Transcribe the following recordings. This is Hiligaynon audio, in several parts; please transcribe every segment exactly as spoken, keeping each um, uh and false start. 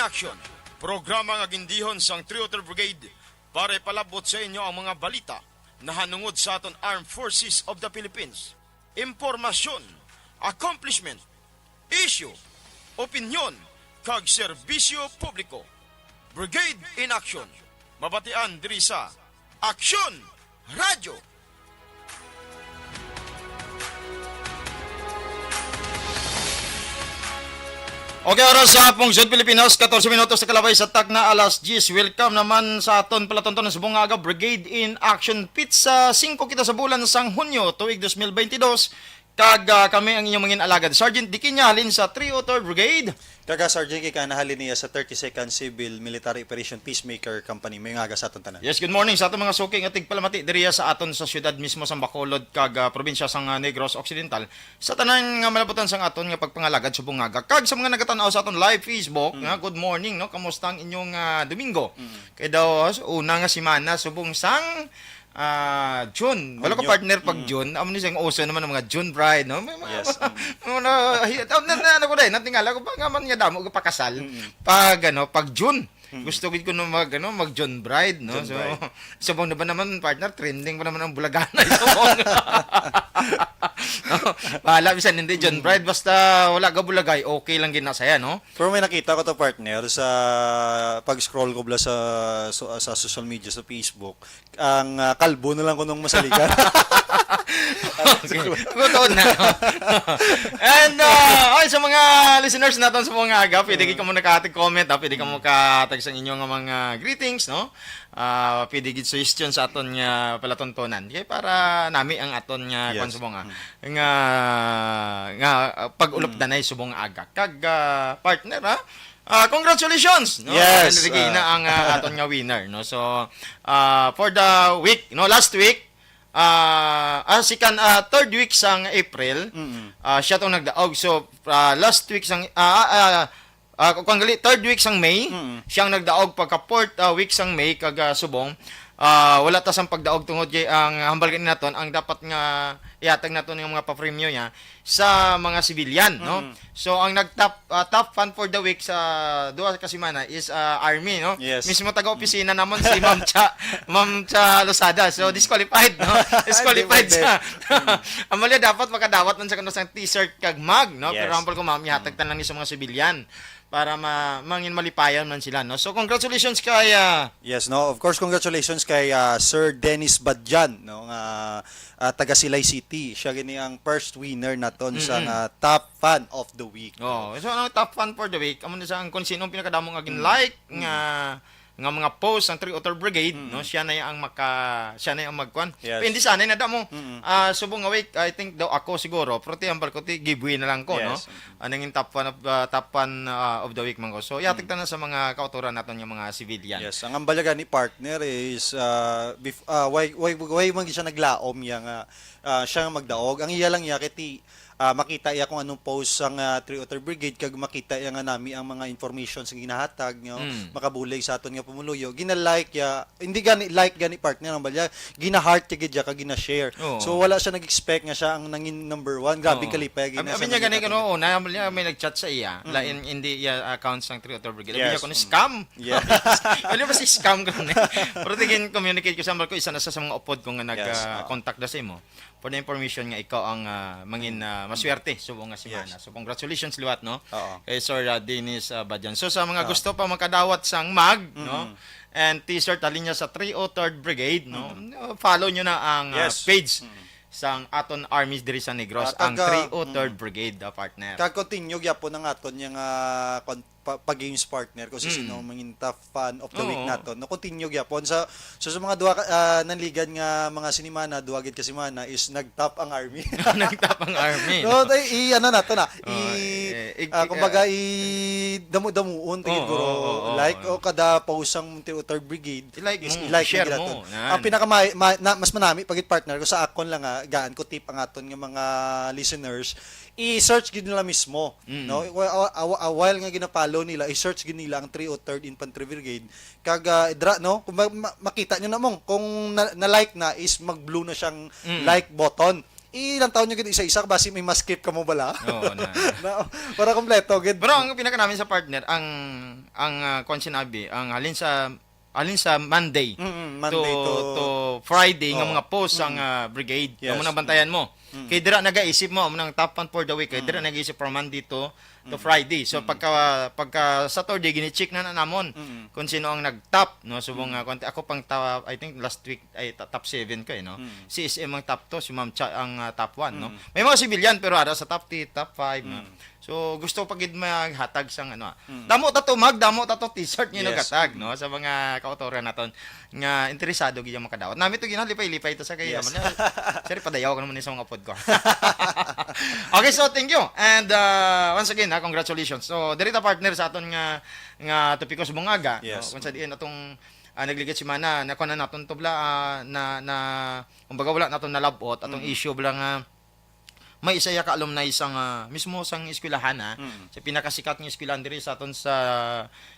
Action, programa nga gindihon sang Three Otter Brigade para ipalabot sa inyo ang mga balita nahanungod sa aton Armed Forces of the Philippines. Impormasyon, accomplishment, isyu, opinyon, kag serbisyo publiko. Brigade in Action. Mabatian diri sa Action Radyo. Okay, oras sa Pungsod Pilipinas, katorse minutos na kalabay sa takna alas diyes. Welcome naman sa aton palatuntunan subong nga aga, Brigade in Action. Pizza singko kita sa bulan sang Hunyo, tuig dos mil baynte dos. Kag, ah, kami ang inyong mangin alagad, Sergeant Dikinya, halin sa Three Otter Brigade. Kag, ah, Sergeant Kikana, halin niya sa thirty-second Civil Military Operation Peacemaker Company. May nga aga sa aton tanan. Yes, good morning sa aton mga suki nga tigpalamati diriya sa aton sa siyudad mismo sang Bacolod kag, ah, probinsya sang, ah, Negros Occidental. Sa tanan nga malabutan sang aton nga pagpangalagad subong nga aga. Kag sa mga nagatan-aw sa aton live Facebook, nga, good morning, no? Kamusta ang inyong, ah, Domingo? Kay daw, ah, una nga semana subong sang, ah, June. Wala ko Hunyo. Partner pag June. Amo ni sang uso naman ang mga June bride, no? May mga, Yes, mm. mga na, hi-, na, na, na, ano ko dai, natingala ko ba nga man nga damo ka pakasal pag, ano, pag June. Gusto gid ko no mag, ano, mag June bride, no? June So, bride. Subong na ba naman, partner, trending pa naman ang bulaganay subong. No? Bahala bisan hindi June bride, basta wala ka bulagay, okay lang gid na saya, no? Pero may nakita ko to, partner, sa pag-scroll ko bala sa, so-, sa social media, sa Facebook. Ang, ah, kalbo na lang kunong masaligan. Okay. Gusto na. And, ah, ay, sa mga listeners naton sa mga aga, pwede gid kamo nakahatag comment, ah, pwede kamo kahatag sa inyong mga greetings, no? Ah, pwede gid suggestion sa aton nga palatuntunan. Kay para nami ang aton nga Yes. kwan subong, ah, nga, nga, ah, pag-ulop danay subong aga. Kag, ah, partner, ha? Ah, congratulations, no? Yes, Henry Regina ah. ang, ah, aton nga winner, no? So, ah, for the week, no, last week, ah, ah, second, ah, third week sang April, Mm-mm. ah, siya tong nagdaog. So, ah, last week sang, ah, ah, ah, ah, kung gali, third week sang May, Mm-mm. siyang nagdaog pagka fourth, ah, week sang May, kag, ah, subong, ah, wala ta sang pagdaog tungod kay ang hambal gani naton, ang dapat nga ihatag naton nga mga papremyo niya, sa mga civilian, no? Mm-hmm. So, ang nag-top, ah, top fan for the week sa duha ka semana is, ah, Army, no? Yes. Mismo taga-opisina namon si Ma'am Cha, Ma'am Cha Lozada. So, Mm. disqualified, no? Disqualified Hindi pwede. siya. Mm. Ang mali, dapat makadawat man sa kano sang t-shirt kag mug, no? Yes. Pero hambal ko, ma'am, ihatag Mm. ta lang ni sa mga civilian para ma-, mangin malipayon man sila, no? So, congratulations kay, ah, Yes, no? Of course, congratulations kay, ah, Sir Dennis Badjan, no? Nga, ah, taga Silay City. Siya gini ang first winner naton sa Mm-mm. nga top fan of the week. Oh, so ang top fan for the week, amo na sa ang kung sino ang pinakadamo nga Mm. gin-like Mm. nga, nga mga post ang Three Otter Brigade, Mm. no? Siya na ang maka, siya na ang magkuan. Yes. Pero hindi sana na damo. Mm. Ah, subong nga week, I think daw ako siguro, pero ti hambal ko ti giveaway na lang ko, no? Yes. Anang yung top fan of, ah, top fan, ah, of the week man ko. So, ihatag Mm. ta na sa mga kautoran naton yung mga civilian. Yes, ang ambal gani, partner, is, ah, bef-, ah, why, why, why man siya naglaom iya nga, ah, siya nga magdaog. Ang iya lang iya kay ti, ah, makita iya kung anong post sang, ah, Three Otter Brigade, kag makita iya nga nami ang mga information sa ginahatag, no? Mm. Makabulig sa aton nga pumuluyo. Gina-like iya, hindi gani like gani, partner, ang balya, gina-heart iya gid iya kag gina-share. Oo. So, wala siya nag-expect nga siya ang nangin number one. Grabe Oo. kalipay, Abi, gina abi sa niya gani, nagkatag- kuno, una, niya may nag-chat sa iya. Mm. Lain, hindi iya account sang Three Otter Brigade. Abi Yes. niya kuno, Mm. scam. Yes. Ano ba si scam ko na? Pero tingin, communicate ko sa ko, isa na sa, sa mga upod ko nga nag, Yes, ah, oo. contact na sa imo. For the information nga ikaw ang, ah, mangin, ah, maswerte subong nga semana. Yes. So, congratulations liwat, no? Oo. Kay Sir, ah, Dennis, ah, Badyan. So, sa mga Oo. gusto pa makadawat sang mug, no? Mm-mm. And t-shirt, halin niya sa Three oh third Brigade, no? Mm-mm. Uh, follow nyo na ang, uh, Yes. page Mm-mm. sang aton armies diri sa Negros, Ah, ang taga, Three oh third mm. Brigade, uh, partner. Kag continue gyapon ang aton nga, uh, kon-, pa, pa games partner kung Mm. sino ang mangin top fan of the week Oo. naton. No, continue gyapon. Sa, so, sa mga duha ka, uh, nanligan nga mga sinimana, duha gid ka semana is nag-top ang army. Nag-top ang army, No, no? tay, i-, ano nato na, Oo, i-, eh, ig-, ah, kumbaga, eh, i-, damu-damuon, tigid Oo, guro, oo, oo, like, oo. o kada post sang Three oh third Brigade, I-like is mo, i-like i-share na mo, ginaton. Yan. Ang pinaka ma-, ma-, na, mas manami pagit partner ko sa akon lang nga, gaan ko tip ang aton nga mga listeners, i-search gid nila mismo, Mm. no? Wa-, a, a, a while nga gina-follow nila, i-search gid nila ang Three oh third Infantry Brigade. Kag, ah, dra, no? Kung ma-, ma-, makita nyo na mong, kung na, na-like na is mag-blue na siyang Mm. like button. ilang taon nyo gid isa-isa, basi may ma-skip ka mo bala. Oo, na. Na, para kompleto gid. Pero ang pinaka namin sa partner, ang, ang, ah, kung sinabi, ang halin sa, halin sa Monday Mm, Monday to, to to Friday nga Oo. mga post ang, Mm. ah, brigade. Yes. Amo nang bantayan mo. Mm. Kay dira nagaisip mo, amo nang top one for the week. Kay dira Mm. nagaisip from Monday to, to Mm. Friday. So, Mm. pagka, pagka Saturday, gini-check na, na namon Mm. kung sino ang nag-top, no? So, Mm. mga konti, ako pang ta-, I think last week, ay, ta-, top seven ko, eh, no? Mm. C S M ang top two, si Ma'am Cha ang, ah, top one, no? Mm. May mga civilian, pero ara sa top three, top five, no? Mm. So, gusto pa gid maghatag sang, ano, ah. Mm. Damo ta to mug, damo ta to t-shirt nga Yes. naghatag, Mm. no? Sa mga kautoran naton nga interesado gid yung makadawat. Nami to ginalipay-lipay to sa kay Yes. naman. Sir, padayaw ko naman sa mga pod ko. Okay, so thank you. And, uh, once again, ha, congratulations. So, diri ta partner sa aton nga, nga topiko sa bungaga, Yes. no? Kung sa diin atong, ah, nagligid semana, nakuha na naton to bala, ah, na, na, kumbaga wala naton nalabot, atong Mm. issue bala nga may isa ya ka alumni sang, ah, mismo sang eskwelahan, ha? Mm. Sa pinakasikat nga eskwelahan diri sa aton sa,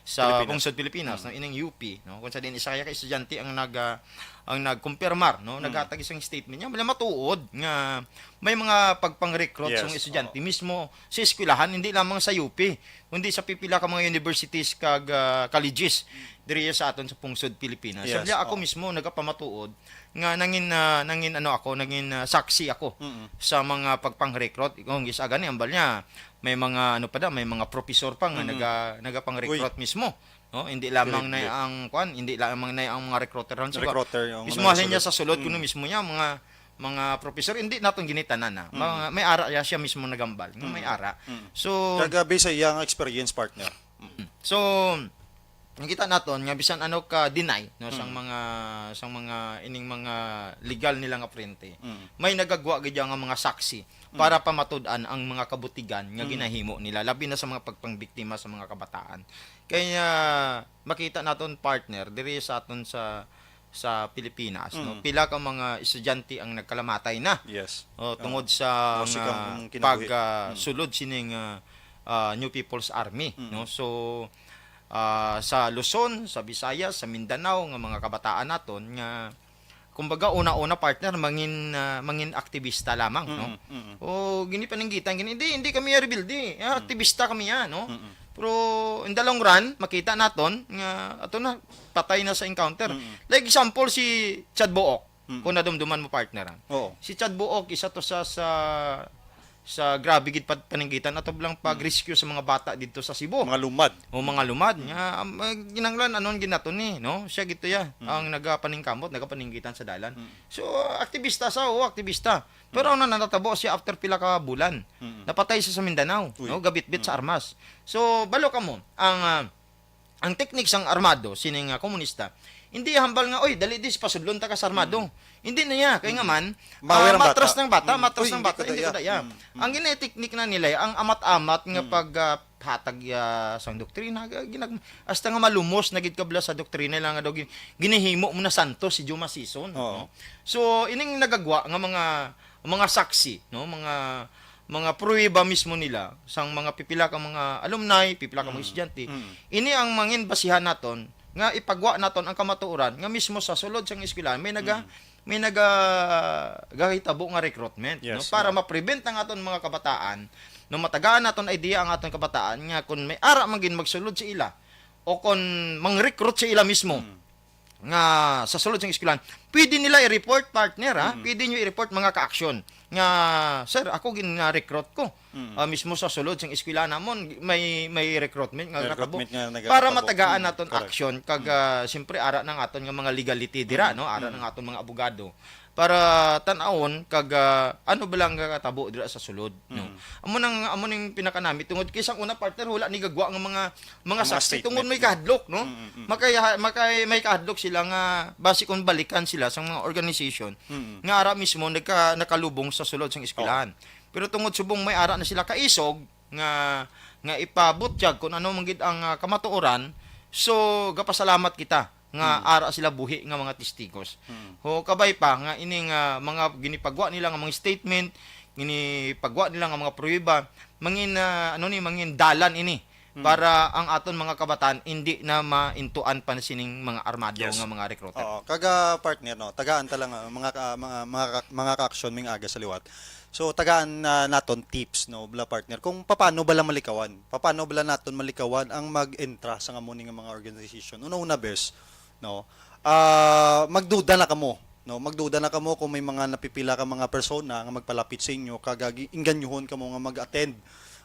sa Pilipinas. Pungsod Pilipinas, Mm. no? Ining U P, no? Kung sa din isa ya ka estudyante ang nag, ah, ang nagkumpirmar, no? Mm. Naghatag isang statement niya, wala matuod nga may mga pagpang-recruit Yes, sang estudyante oo. mismo sa eskwelahan, hindi lamang sa U P, kundi sa pipila ka mga universities kag, ah, colleges diri sa aton sa pungsod Pilipinas. Yes, Sabi niya, ako oo. mismo nagapamatuod nga nangin, ah, nangin ano ako, nangin, ah, saksi ako Mm. sa mga pagpang-recruit. Kung gis-, gani, ambal niya, may mga, ano pa daw, may mga professor pa nga Mm. naga-, nagapang-recruit Uy. mismo, no? Hindi lamang Correct, na correct. ang, kuan, hindi lamang na ang mga recruiter lang. Siguro, Recruiter, yung mismo mga halin niya nagsulod. sa sulod, Mm. kuno mismo niya, mga, mga professor, hindi naton ginitanan na. Mm. Mga, may ara niya, siya mismo nagambal, nga may Mm. ara. Mm. So, Kagabi sa iyang experience, partner. Mm. So, nakita naton nga bisan ano ka deny, no, sang Mm. mga, sang mga ining mga legal nila nga frente, Mm. may nagagwa gid nga mga saksi Mm. para pamatud-an ang mga kabutigan nga Mm. ginahimo nila, labi na sa mga pagpangbiktima sa mga kabataan. Kaya makita naton, partner, diri sa aton sa, sa Pilipinas, no, Mm. pila ka mga estudyante ang nagkalamatay na. Yes. Oh, Ah, tungod sa toxic nga ang kinabuhi. pag, ah, Mm. sulod sining, ah, ah, New People's Army, Mm. no? So, ah, sa Luzon, sa Visayas, sa Mindanao, nga mga kabataan naton nga, kumbaga, una-una, partner, mangin, ah, mangin aktivista lamang, no? Mm, mm. O, gini paninggitan, gini, "Hindi, hindi kami ya rebelde. Ah, Mm. aktivista kami ya," no? Mm. Pero in the long run, makita naton nga ato na, patay na sa encounter. Mm. Like example, si Chad Book, Mm. kung nadumduman mo, partner, ah. Oo. Si Chad Book, isa to sa, sa sa grabe gid pad-, paninggitan ato lang Mm. pag-rescue sa mga bata didto sa Cebu. Mga lumad. O mga lumad Mm. nga, um, uh, ginanglan anon ginato ni, no? Siya gito ya Mm. ang nagapaningkamot, nagapaninggitan sa dalan. Mm. So, aktibista sa, o aktibista. Pero Mm. ano na natabo siya after pila ka bulan? Mm. Napatay siya sa Mindanao, Uy. no? Gabitbit sa Mm. armas. So, balo ka mo, ang, ah, ang teknik sang armado, sining, ah, komunista, hindi hambal nga, "Oy, dali dis, pasudlon ta ka sa armado." Mm. Hindi na niya. Kay nga Mm. man, Mawer ah, ang matras bata. ng bata, Mm. matras Uy, ng hindi bata, ko hindi daya. ko daya. Mm. Mm. Ang ginateknik na nila, ang amat-amat nga Mm. pag, ah, hatag, ah, sang doktrina, ga-, ginag-, hasta nga malumos na gid kabla sa doktrina lang nga daw gin-, ginahimo mo na santo si Juma Sison, Oo. no? So, ining nagagwa nga mga, mga saksi, no? Mga mga pruweba mismo nila sang mga pipila ka mga alumni, pipila ka mga Mm. estudyante. Mm. Ini ang mangin basihan naton nga ipagwa naton ang kamatuoran nga mismo sa sulod sang eskwelahan may naga-, Mm. may naga-, gahitabo nga recruitment, Yes, no? Para oo. ma-prevent ang aton mga kabataan, no, matagaan naton idea ang aton kabataan nga kung may ara man gid magsulod sa ila o kung mang-recruit sa ila mismo, Mm. nga sa sulod sang eskwelahan, pwede nila i-report, partner, ha? Mm. Pwede nyo i-report, mga ka-aksyon, nga, "Sir, ako gin-recruit ko." Mm. Ah, mismo sa sulod sang eskwelahan namon, may, may recruitment nga May nakabo. recruitment nga nagakatabo. Para matagaan Mm, naton correct. aksyon, kag, Mm. ah, siyempre, ara nang aton nga mga legality dira, Mm, no? Ara mm. nang aton mga abogado. Para tan-awon, kag, ah, ano ba lang nga katabo dira sa sulod, no? Mm. Amo nang, amo ning pinakanami tungod kay sang una, partner, wala ni gagwa nga mga, mga Mga saksi statement, tungod may no? kahadlok, no? Mm, mm, mm. Makay-, makay-, may kahadlok sila nga basi kung balikan sila sa mga organization Mm. nga ara mismo nagka-, nakalubong sa sulod sang eskwelahan. Oo. Pero tungod subong may ara na sila kaisog nga, nga ipabutyag kung ano man gid ang, ah, kamatuoran, so gapasalamat kita nga Mm. ara sila buhi nga mga testigos. Mm. Ho, kabay pa nga ining, ah, mga ginipagwa nila nga mga statement, ginipagwa nila nga mga pruweba, mangin, ah, ano ni, mangin dalan ini para ang aton mga kabataan hindi na maintuan pa sining mga armado Yes. nga mga recruiter. Oo, kaga partner, no, tagaan ta lang, ah, mga ka- mga mga ka- mga ka-action ming aga sa liwat. So tagaan na naton tips, no, bala partner, kung paano bala malikawan. Paano bala naton malikawan ang mag-entra sa nga mo ni nga mga organization. Una-una bes, no. Ah, magduda na kamo, no. Magduda na kamo kung may mga napipila ka mga persona nga magpalapit sa inyo kag agi- inganyohon kamo nga mag-attend.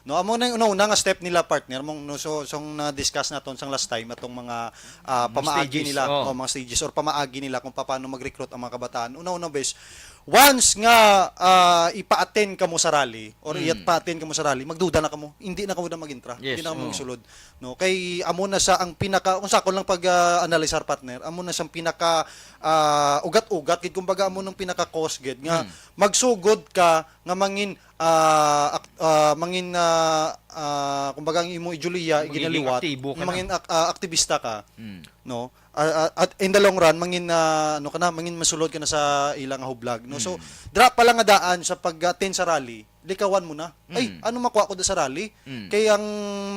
No, amo na yung una-una nga step nila, partner, mong no, so song na-discuss naton sang last time atong mga ah, pamaagi stages, nila oh. o mga stages or pamaagi nila kung paano mag-recruit ang mga kabataan. Una-una bes, once nga ah, ipa-attend kamo sa rally or Mm. ipa-attend kamo sa rally, magduda na kamo. Hindi na kamo na mag-intra. Yes, Hindi na kamo oo. magsulod. No, kay amo na sa ang pinaka kung sa ako lang pag ah, analisar, partner, amo na siyang pinaka ah, ugat-ugat gid, kumbaga amo nang pinaka cause gid nga Mm. magsugod ka nga mangin ah, ak- ah, mangin ah, ah, kumbaga ang imo ideolohiya Magiging ginaliwat, aktibo ka na. Mangin ak- ah, aktivista ka, Mm. no? Ah, ah, at in the long run mangin ah, ano ka na, mangin masulod ka na sa ila nga hublag, no? So Mm. dira pa lang nga daan sa pag-attend sa rally, likawan mo na. Ay, Mm. ano makuha ko da sa rally? Mm. Kay ang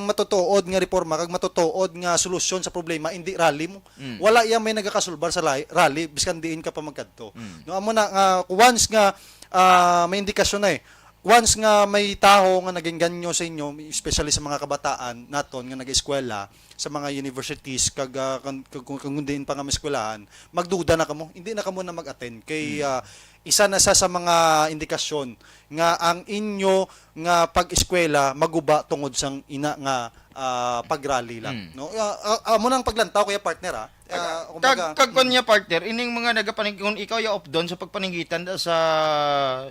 matutuod nga reforma kag matutuod nga solusyon sa problema, hindi rally mo. Mm. Wala iya may nagakasulbar sa li- rally, biskan diin ka pa magkadto. Mm. No, amo na nga, once nga ah, may indikasyon na eh. Once nga may tawo nga nagingganyo sa inyo, especially sa mga kabataan naton nga nag-eskwela sa mga universities kag ah, kan- kag- kung kung diin pa nga maeskwelahan, magduda na kamo. Hindi na kamo na mag-attend kay ah, isa na sa sa mga indikasyon nga ang inyo nga pag-eskwela maguba tungod sang ina nga ah, pag-rally lang, Mm. no? Ah, ah, amo nang paglantaw kaya, partner, ah. Ah, Kag, kumbaga, kag kun niya, partner, ining mga nagapanig kung ikaw ya updon sa pagpaninggitan da sa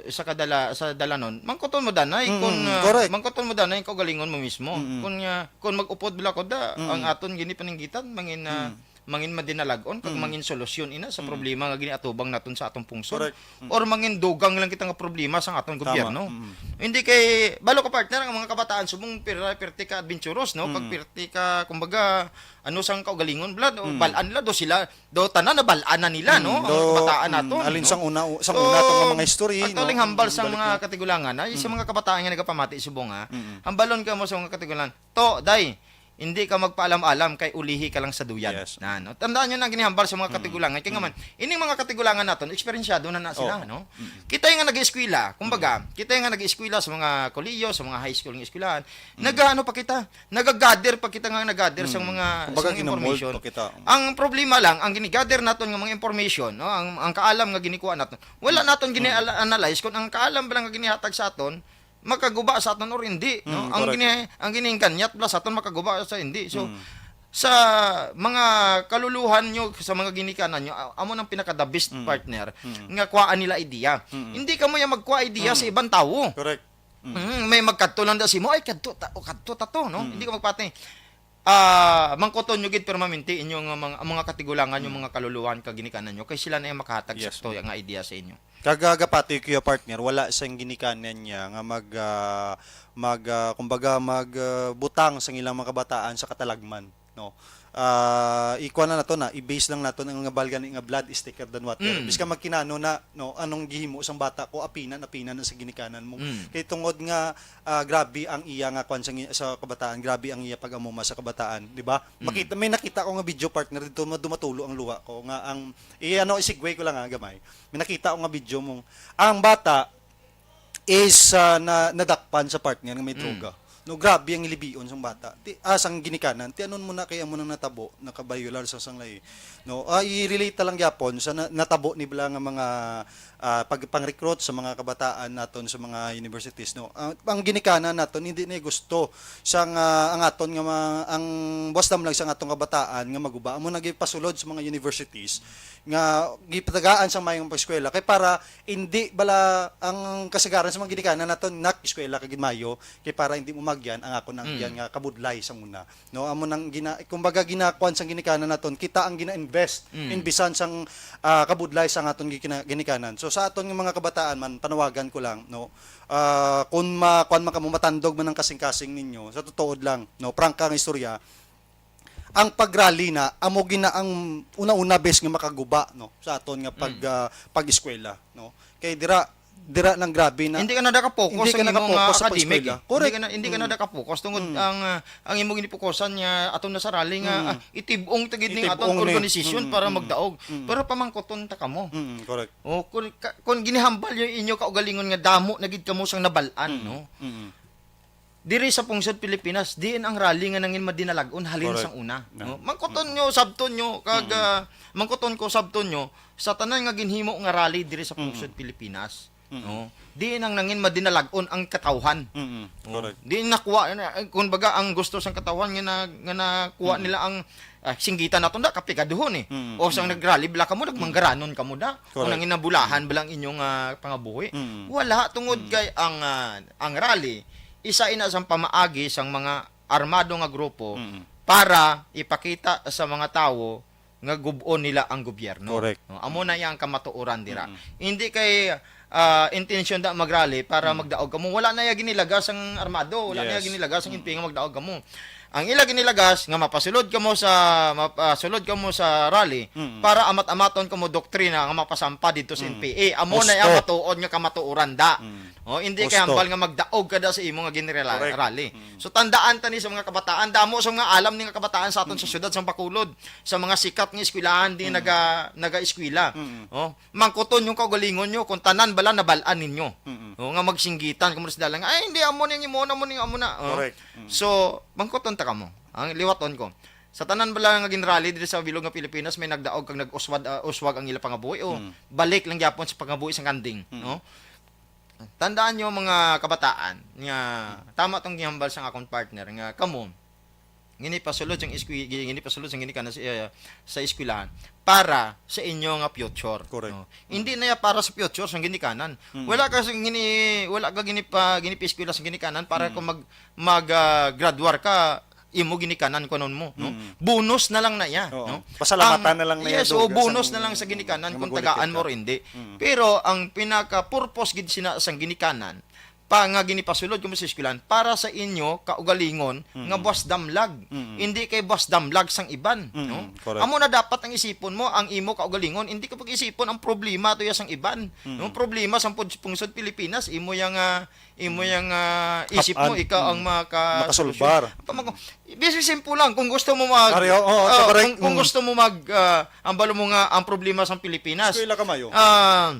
sa kadala sa dalanon, mangkuton mo danay Mm, kung ah, correct. Mangkuton mo danay kung galingon mo mismo. Mm. Kung niya, kung mag-upod bala ko da, Mm. ang aton gini paninggitan mangin ah, Mm. mangin madinalagon kag Mm. mangin solusyon ina sa problema nga giniatubang naton sa atong pungsod. Correct. Mm. Or mangin dugang lang kita nga problema sa aton Tama. gobyerno. Mm. Hindi kay balo ka, partner, ang mga kabataan subong pir- pirti ka adventurous, no? Pag Mm. pirti ka, kumbaga, ano sang kaugalingon, bala, do, Mm. balaan la do sila, do tanan na balaan na nila, no? Mm, Ang do, kabataan mm, naton, alin no? sang una, sang So, una atong mga history, ato no? lang hambal sang Balik mga na. Katigolangan, ay, sa Mm. mga kabataan nga nagapamati subong, ha? Mm. Hambalon kamo sa mga Katigolangan. To, day, hindi ka magpaalam-alam kay ulihi ka lang sa duyad. Yes. Na, no? Tandaan nyo na ginihambal sa mga Mm. Katigulangan. Kaya Mm. man, ining mga Katigulangan naton, eksperyensado na na sila, Oo. no? Mm. Kita nga nag-eskwela, kumbaga, kita nga nag-eskwela sa mga kolehiyo, sa mga high school nga eskwelahan, nagaano pa kita, nagagather pa kita nga nagagather sa Mm. mga Kumbaga, sa mga ginamold information. Pa kita. Ang problema lang, ang ginigather naton nga mga information, no, ang ang kaalam nga ginikuha naton, wala naton gini-analyze kung ang kaalam ba lang nga ginihatag sa aton makaguba sa aton or hindi, no? Mm, Ang correct. gini ang gininganyat bala sa aton makaguba sa hindi. So Mm. sa mga kaluluhan nyo, sa mga ginikanan nyo, a- amo nang pinaka the best Mm. partner Mm. nga kuhaan nila idea. Mm. Hindi ka mo yung magkuha idea Mm. sa ibang tawo. Correct. Mm. Mm, may magkadto lang da si mo, ay kadto ta, o kadto ta to, no? Mm. Hindi ka magpati. Ah, mangkuton nyo gid permanente inyo nga mga, mga katigulangan, yung mga kaluluhan kag ginikanan nyo kay sila na yung makahatag Yes. sa to nga idea sa inyo. Kagagapati kuya partner, wala sang ginikanan niya nga mag ah, mag ah, kumbaga mag ah, butang sang ilang mga kabataan sa katalagman, no? Ah, ikuan na nato na, i-base lang nato ang nga balga ni nga blood is thicker than water. Mm. Bisan magkinano na, no, anong gihimo sang bata ko, apinan, apinan na sa ginikanan mo. Mm. Kay tungod nga ah, grabe ang iya nga kwan sa, ngi- sa kabataan, grabe ang iya pag-amuma sa kabataan, di ba? Mm. Makita may nakita ko nga video partner dito ma- dumatulo ang luha ko nga ang i ano i-segue ko lang nga gamay. May nakita ko nga video mong ang bata is ah, na nadakpan sa partner nga may Mm. droga. No, grabe ang ilibion sang bata. Ti ah, sang ginikanan, ti anon mo na kay amo nang natabo, nakabayular sa sang lahi. No, ah, i-relate ta lang gyapon sa na- natabo ni bala nga mga ah, pag pang-recruit sa mga kabataan naton sa mga universities, no. Ang, ang ginikanan naton hindi na gusto sang ah, ang aton nga mga, ang buwas lang sang atong kabataan nga maguba amo nagipasulod sa mga universities nga gipatagaan sa mayong pag-eskwela kay para hindi bala ang kasagaran sa mga ginikanan naton nag-eskwela kag mayo kay para hindi mo magyan ang ako nang Mm. yan nga kabudlay sa una. No, amo nang gina kumbaga ginakuan sang ginikanan naton, kita ang gina-invest Mm. in bisan sang ah, kabudlay sang aton gikina- ginikanan. So sa aton nga mga kabataan man panawagan ko lang, no. Ah, kung ma kuan man kamo, matandog man ang kasing-kasing ninyo, sa tutuod lang, no, prangka nga istorya, ang pag-rally na amo gina ang una-una bes nga makaguba, no, sa aton nga pag Mm. ah, pag-eskwela, no. Kay dira Dira lang grabe na. Hindi ka na naka-focus Hindi ka ang imo nga naka-focus sa academic. eskwela. Correct. Hindi ka na hindi ka na Mm. naka-focus tungod Mm. ang ah, ang imo ginipokusan nga aton na sa rally nga Mm. ah, itibong ta gid ning aton Itibong ni. organization Mm, para mm, magdaog. mm. Pero pamangkoton ta kamo. Mm, correct. O kung, ka, kung ginihambal yung inyo kaugalingon nga damo na gid kamo sang nabalan, Mm, no? mm. Diri sa pungsod Pilipinas, diin ang rally nga nangin madinalagon halin Correct. sang una, Na. no? Mangkoton nyo, sabton nyo kag Mm. ah, mangkoton ko sabton nyo sa tanan nga ginhimo nga rally diri sa Mm. pungsod Pilipinas, Mm. no? Diin ang nangin madinalagon ang katawhan. Mm, Oh, correct. Di nakuha na, eh, kung baga ang gusto sang katawhan nga na, nga nakuha Mm. nila ang ah, singgitan naton da kapigaduhon eh. Mm, O sang mm. nagrally bala kamo nagmanggaranon kamo da. O Correct. nang inabulahan bala ang inyong ah, pangabuhi. Mm. Wala tungod Mm. kay ang ah, ang rally isa ina sang pamaagi sang mga armado nga grupo Mm. para ipakita sa mga tawo nga gub-on nila ang gobyerno. Correct. No, amo na yang kamatuoran dira. Mm. Hindi kay ah, intensyon da magrally para Mm. magdaog kamo. Wala na ya ginilagas ang armado, wala na ya Yes. ginilagas ang Mm. N P A nga magdaog kamo. Ang ila ginilagas nga mapasulod kamo sa mapasulod kamo sa rally Mm. para amat-amaton kamo doktrina nga mapasampa didto sa Mm. N P A. Amo na Husto. ya matuod nga kamatuoran da. Mm. Oh, hindi Husto. kay hambal nga magdaog ka da sa imo nga ginrela- Correct. rally. Mm. So tandaan ta ni sa mga kabataan, damo sa mga alam ni nga kabataan sa aton sa syudad sa Bacolod, sa mga sikat nga eskwelahan di naga naga-eskwela. Mm. Oh, mangkuton yung kaugalingon nyo kung tanan bala nabalaan ninyo. Mm. Oh, nga magsinggitan kamo sa dalan nga, "Ay, hindi, amo ning imo na, amo ning amo na." Oh. Correct. Mm. So, mangkuton ta kamo. Ang liwaton ko. Sa tanan bala nga ginrally diri sa bilog nga Pilipinas, may nagdaog kag nag-uswag ah, uswag ang ila pangabuhi o Mm. balik lang gyapon sa pangabuhi sa kanding, Mm. no? Tandaan nyo mga kabataan nga tama tong gihambal sang akong partner nga kamo ginipasulod sang eskwela, ginipasulod sang ginikanan sa, sa eskwelahan para sa inyo nga future. Correct. No? Hindi na ya para sa future sang ginikanan. Mm. Wala ka sa gini wala ka ginipa ginipiskwela sa ginikanan para Mm. kung mag mag ah, graduar ka imo ginikanan kunon mo, no? Mm. Bonus na lang na iya, Oo. no? Pasalamatan Ang- na lang na iya, yes, Dog, o bonus sang na lang sa ginikanan nga kung magulikit tagaan ka. mo or hindi. Mm. Pero ang pinaka-purpose gid sina sang ginikanan pa nga ginipasulod kamo sa eskwelahan para sa inyo kaugalingon Mm. nga buwas damlag. Mm. Hindi kay buwas damlag sang iban, Mm, no? correct. Amo na dapat ang isipon mo, ang imo kaugalingon, hindi ka pag-isipon ang problema to ya sang iban, Mm. no? Problema sang pud- pungsod Pilipinas, imo yang ah, imo yang ah, isip mo Hap-an. ikaw ang Mm. maka Makasulbar. Pamag- Basic simple lang kung gusto mo mag Pareho, oo, ah, correct. kung, kung Mm. gusto mo mag ah, ang balo mo nga ang problema sang Pilipinas. Eskwela ka, Mayo. Ah,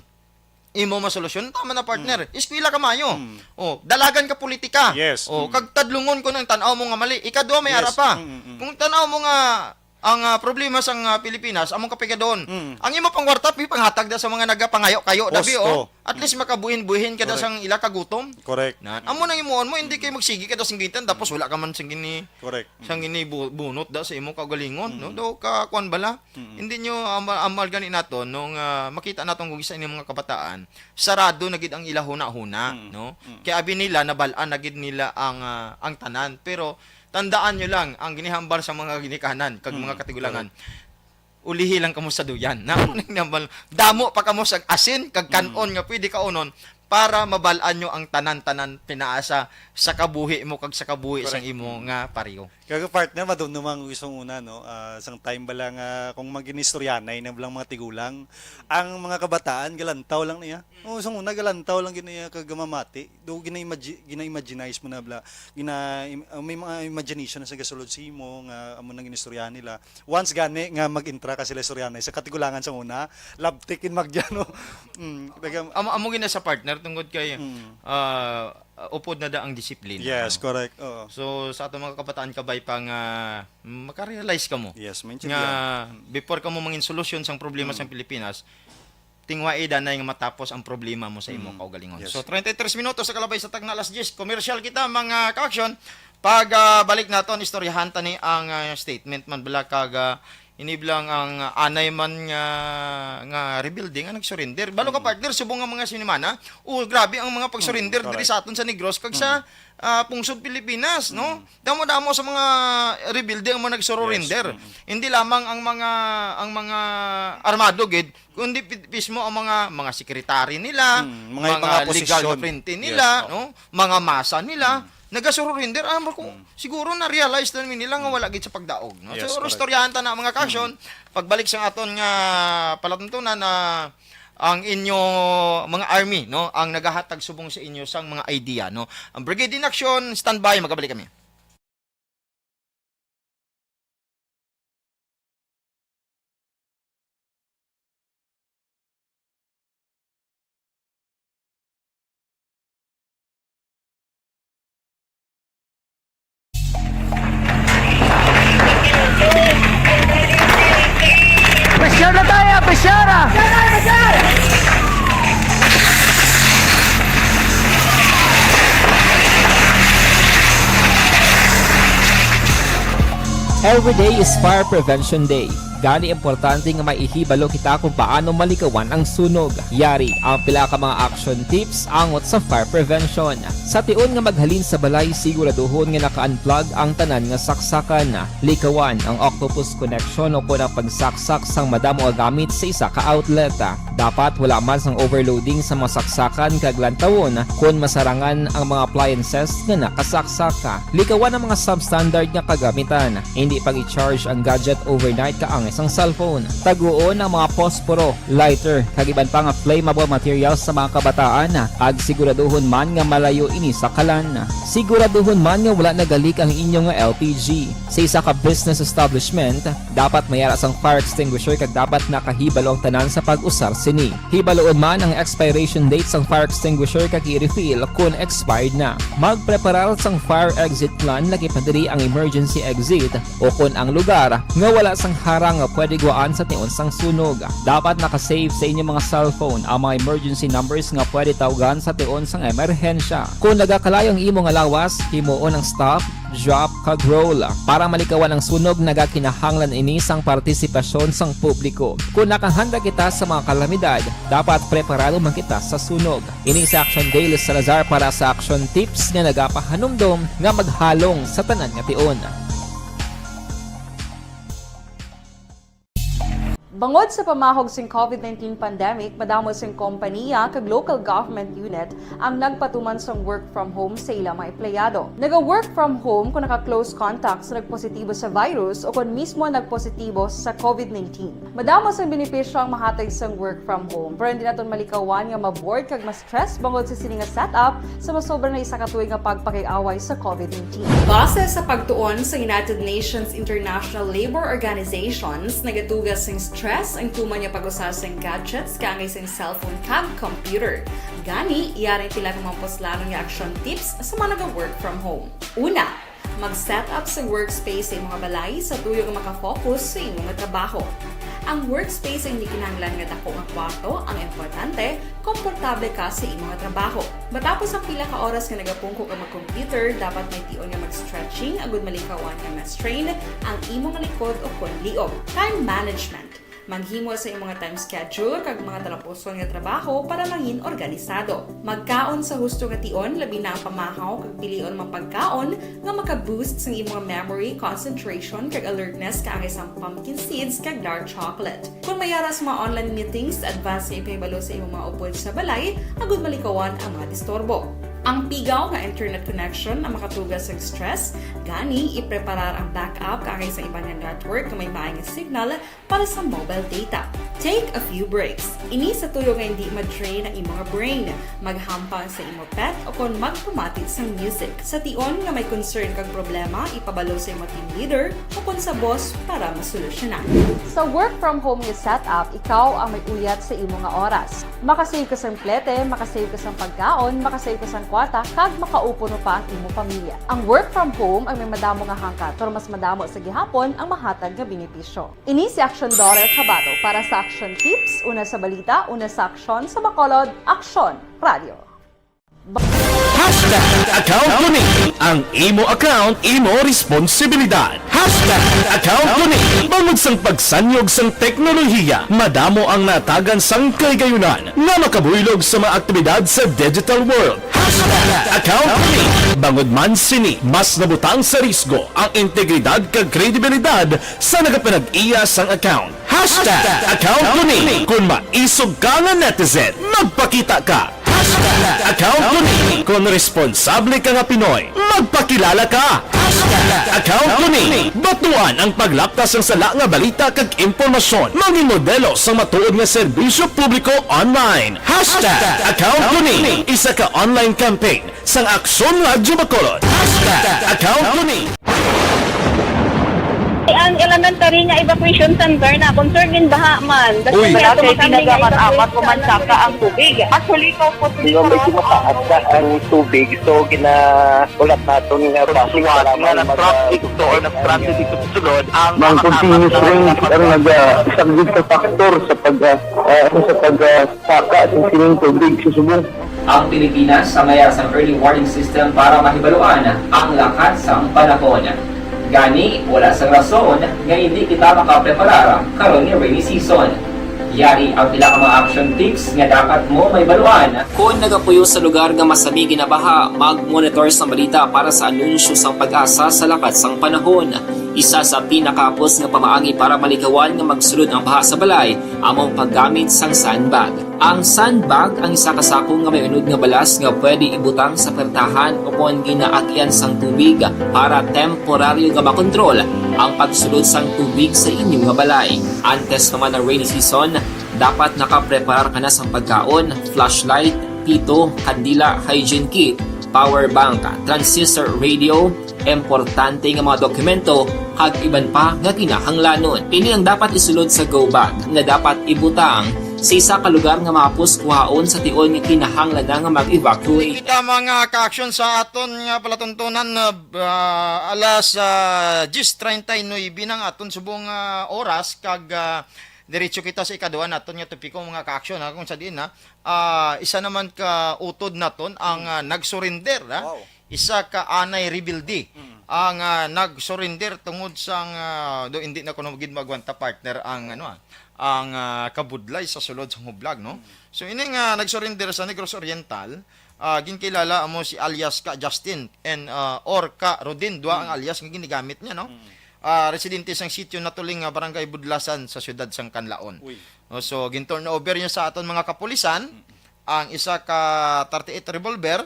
imo masolusyon tama na partner. Eskwela ka maayo. Mm. Oh, dalagan ka politika. Yes. Oh, Mm. kag tadlungon ko nang tan-aw mo nga mali. Ikadua may Yes. ara pa. Mm, mm, mm. Kung tan-aw mo nga ang ah, problema sang ah, Pilipinas among kapigadon. Mm. Ang imo pangwarta pipangatag da sa mga nagapangayo-kayo dabi Husto. oh. At least makabuhin-buhin ka da Correct. sang ila kagutom. Correct. Na, amo nang imuon mo hindi kay magsigi ka da sing ginikanan tapos wala ka man sing gini Correct. sang gini bu- bunot da sa imo kaugalingon, no? Mm. Do ka kuan bala. Mm. Hindi nyo amal, amal gani nato no nga makita naton kung isa ini mga kabataan sarado na gid ang ila huna-huna, Mm. no? Mm. Kay abi nila nabal-an na gid nila ang ah, ang tanan, pero tandaan nyo lang ang ginihambal sa mga ginikanan kag Mm. mga katigulangan. Ulihi lang kamo sa duyan. Na, nambal- damo pa kamo sa asin kag kan-on nga pwede kaunon para mabal-an nyo ang tanan-tanan pinaasa sa kabuhi mo kag sa kabuhi sang Correct. imo nga pariyo. Kaga partner, madumduma ang gusto una, no? Ah, sang time bala nga kung maginistoryanay na lang mga tigulang, ang mga kabataan galantaw lang niya. O sang una galantaw lang gid niya kag mamati. Do gina-imagi- gina-imaginize mo na bala. Gina im- ah, may mga imagination na sa gasulod sa imo nga amo nang ginistoryahan nila. Once gani nga mag-intra ka sila istoryahan sa katigulangan sa una, labtik in magdiano. Mm, taga- Amo amo gina sa partner tungod kay Mm. ah, upod na da ang disiplina. Yes, no? Correct. Oo. So sa ato mga kabataan kabay pa nga makarealize kamo Yes, nga maintindihan. before kamo mangin solusyon sang problema Mm. sang Pilipinas, tingwai danay nga matapos ang problema mo sa imong Mm. kaugalingon. Yes. So thirty-three minutos sa kalabay sa tagna alas diyes, commercial kita mga ka-action. Pag ah, balik naton istoryahan tani ang ah, statement man bala kag ah, iniblang ang ah, anay man nga nga rebuilding nga nagsurrender. Balo ka Mm. partner subong nga mga sinimana, o grabe ang mga pag-surrender Mm, diri correct. sa aton sa Negros kag sa ah, pungsod Pilipinas, no? Damo-damo sa mga rebuilding ang mga nagsurrender. Yes, mm. Hindi lamang ang mga ang mga armado gid, kundi pi- mismo ang mga mga secretary nila, Mm, mga, mga legal posisyon. Frente nila, Yes, oo. no? Mga masa nila, nagasurrender. Ah, ko, siguro na-realize na nila nga wala gid sa pagdaog, no? Yes, So, correct. istoryahan ta na mga ka-action, pagbalik sa aton nga palatuntunan na ang inyo mga army, no, ang nagahatag subong sa inyo sang mga idea, no. Ang Brigade in Action, standby, magabalik kami. Pressure na tayo, pressure! Every day is Fire Prevention Day. Gani, importante nga may ihibalo kita kung paano malikawan ang sunog. Yari ang pila ka mga action tips angot sa fire prevention. Sa tion nga maghalin sa balay, siguraduhon nga naka-unplug ang tanan nga saksakan. Likawan ang octopus connection o kon ang pagsaksak sang madamo nga gamit sa isa ka outlet. Dapat wala man sang overloading sa mga saksakan kag lantawon kon masarangan ang mga appliances nga nakasaksak. Likawan ang mga substandard nga kagamitan. Hindi pag-i-charge ang gadget overnight kaangay sang cellphone. Taguon ang mga posporo, lighter, kag iban pa nga flammable materials sa mga kabataan, kag siguraduhon man nga malayo ini sa kalan. Siguraduhon man nga wala nagalik ang inyo nga L P G. Sa isa ka business establishment, dapat may ara sang fire extinguisher kag dapat nakahibalo ang tanan sa pag-usar sini. Hibaloon man ang expiration date sang fire extinguisher kag i-refill kon expired na. Magpreparar sang fire exit plan, lagi pa diri ang emergency exit, o kon ang lugar nga wala sang harang nga pwede guwaan sa tion sang sunog. Dapat naka-save sa inyo mga cellphone ang mga emergency numbers nga pwede tawgan sa tion sang emerhensya. Kon nagakalayo ang imo nga lawas, himuon ang stop, drop, kag roll. Para malikawan ang sunog, nagakinahanglan ini sang partisipasyon sang publiko. Kon nakahanda kita sa mga kalamidad, dapat preparado man kita sa sunog. Ini si Action Dale Salazar para sa Action Tips nga nagapahanumdom nga maghalong sa tanan nga tion. Bangod sa pamahog sing covid nineteen pandemic, madamo sing kompaniya kag local government unit ang nagpatuman sang work from home sa ila mga empleyado. Naga-work from home kung naka-close contact sa nagpositibo sa virus o kon mismo nagpositibo sa covid nineteen. Madamo sang benepisyo ang mahatag sang work from home, pero hindi naton malikawan nga ma-bored kag ma-stress bangod sa sini nga setup sa masobra na isa ka tuig nga pagpakig-away sa covid nineteen. Base sa pagtuon sa United Nations International Labor Organizations, nagatuga sing stress ang tuman nga pag-usa sing gadgets kaangay sing cellphone kag computer. Gani, yari pila ka mga puslanon nga action tips sa mga naga-work from home. Una, mag-set up sa workspace sa imong balay sa tuyo nga maka-focus sa imong trabaho. Ang workspace ang hindi kinahanglan nga dako nga kwarto, ang importante, komportable ka sa imong trabaho. Matapos ang pila ka oras nga nagapungko ka mag-computer, dapat may tion nga mag-stretching agud malikawan nga ma-strain ang imong likod o kon liog. Time management. Maghimo sa imong time schedule kag mga talapuson nga trabaho para mangin organisado. Magkaon sa husto nga tion, labi na ang pamahaw, kag pilion ang mga pagkaon nga maka-boost sang imong memory, concentration, kag alertness kaangay sang pumpkin seeds kag dark chocolate. Kung may ara sa mga online meetings, advance nga ipahibalo sa imong mga upod sa balay agud malikawan ang mga disturbo. Ang pigaw nga internet connection ang makatuga sa stress, gani ipreparar ang backup kaangay sa iban nga network nga may maay nga signal para sa mobile data. Take a few breaks. Ini sa tuyo nga hindi ma-drain ang imong brain. Maghampang sa imo pet o kon magpamati sang music. Sa tion nga may concern kag problema, ipabalo sa imo team leader o kon sa boss para masolusyonan. Sa work from home nga setup, ikaw ang may uyat sa imo nga oras. Makasave ka sang plete, makasave ka sang pagkaon, makasave ka sang kwarta, kag makaupo pa ang imo pamilya. Ang work from home ang may madamo nga hangkat, pero mas madamo sa gihapon ang mahatag nga benepisyo. Ini si Action Daughter Kabato para sa Action Tips, una sa balita, una sa aksyon, sa Bacolod, Aksyon Radio. Hashtag account ko ni. Ang imo account, imo responsibilidad. Hashtag account ko ni. Bangod sang pagsanyog sang teknolohiya, madamo ang natagan sang kahigayunan nga makabuylog sa mga aktibidad sa digital world. Hashtag account ko ni. Bangod man sini, mas nabutang sa risgo ang integridad kag kredibilidad sa nagapanag-iya sang account. Hashtag account ko ni. Kon maisog ka nga netizen, magpakita ka. Hashtag account ko ni. Kon responsable ka nga Pinoy, magpakilala ka. Account ko ni. Batuan ang paglaptas sang sala nga balita kag impormasyon. Mangin modelo sang matuod nga serbisyo publiko online. Hashtag Account ko ni. Isa ka online campaign sang Aksyon Radyo Bacolod. Hashtag Account ko ni. Ang elementary nga evacuation center na concerned in baha man. Uy. Wala kay pinagamat-amat ko man saka ang tubig. Actually, ko po Di ba medyo mataas na ang tubig, so ginaulat naton nga base Suwat para nga mag- nag-traffic dito sa sulod ang Ang continuous rains ang nagasaglit sa faktor sa pag ah, ah, sa pag ah, saka sa sining tubig sa subong. Ang Pilipinas ang mayara sang early warning system para mahibaluan ang lakat sang panahon. Gani, wala sang rason nga indi kita makapreparar karon nga rainy season. Yari ang pila ka mga action tips nga dapat mo mahibaluan. Kon nagapuyo sa lugar nga masami ginabaha, mag-monitor sang balita para sa anunsyo sang PAGASA sa lakat sang panahon. Isa sa pinakahapos nga pamaagi para malikawan nga magsulod ang baha sa balay amo ang paggamit sang sandbag. Ang sandbag ang isa ka sako nga may unod nga balas nga pwede ibutang sa pertahan ukon ginaagian sang tubig para temporaryo nga makontrol ang pagsulod sang tubig sa inyo nga balay. Antes pa man ang rainy season, dapat nakapreparar ka na sang pagkaon, flashlight, pito, kandila, hygiene kit, power bank, transistor radio, importante nga mga dokumento, kag iban pa nga kinahanglanon. Ini ang dapat isulod sa go bag nga dapat ibutang sa isa ka lugar nga mahapos kuhaon sa tion nga kinahanglan na nga mag-evacuate. Kita mga ka-action sa aton nga palatuntunan, ah, alas ah, diyes treinta y nuebe na ang aton subong ah, oras kag ah, diretso kita sa ikaduha naton nga topiko mga ka-action ha, kung sa diin ha, ah, isa naman ka utod naton ang ah, nagsurrender ha. Wow. Isa ka anay rebelde ang ah, nagsurrender tungod sang ah, do hindi na kuno gid magwanta partner ang ano ah, ang ah, kabudlay sa sulod sang hublag no. So ini nga nagsurrender sa Negros Oriental, ah, ginkilala amo si alias ka Justin and ah, or ka Rodin, duha ang alias nga ginigamit niya no. Ah, residente sang sitio Natuling nga Barangay Budlasan sa siyudad sang Canlaon. Uy. No, so gin-turn over niya sa aton mga kapulisan ang isa ka thirty-eight revolver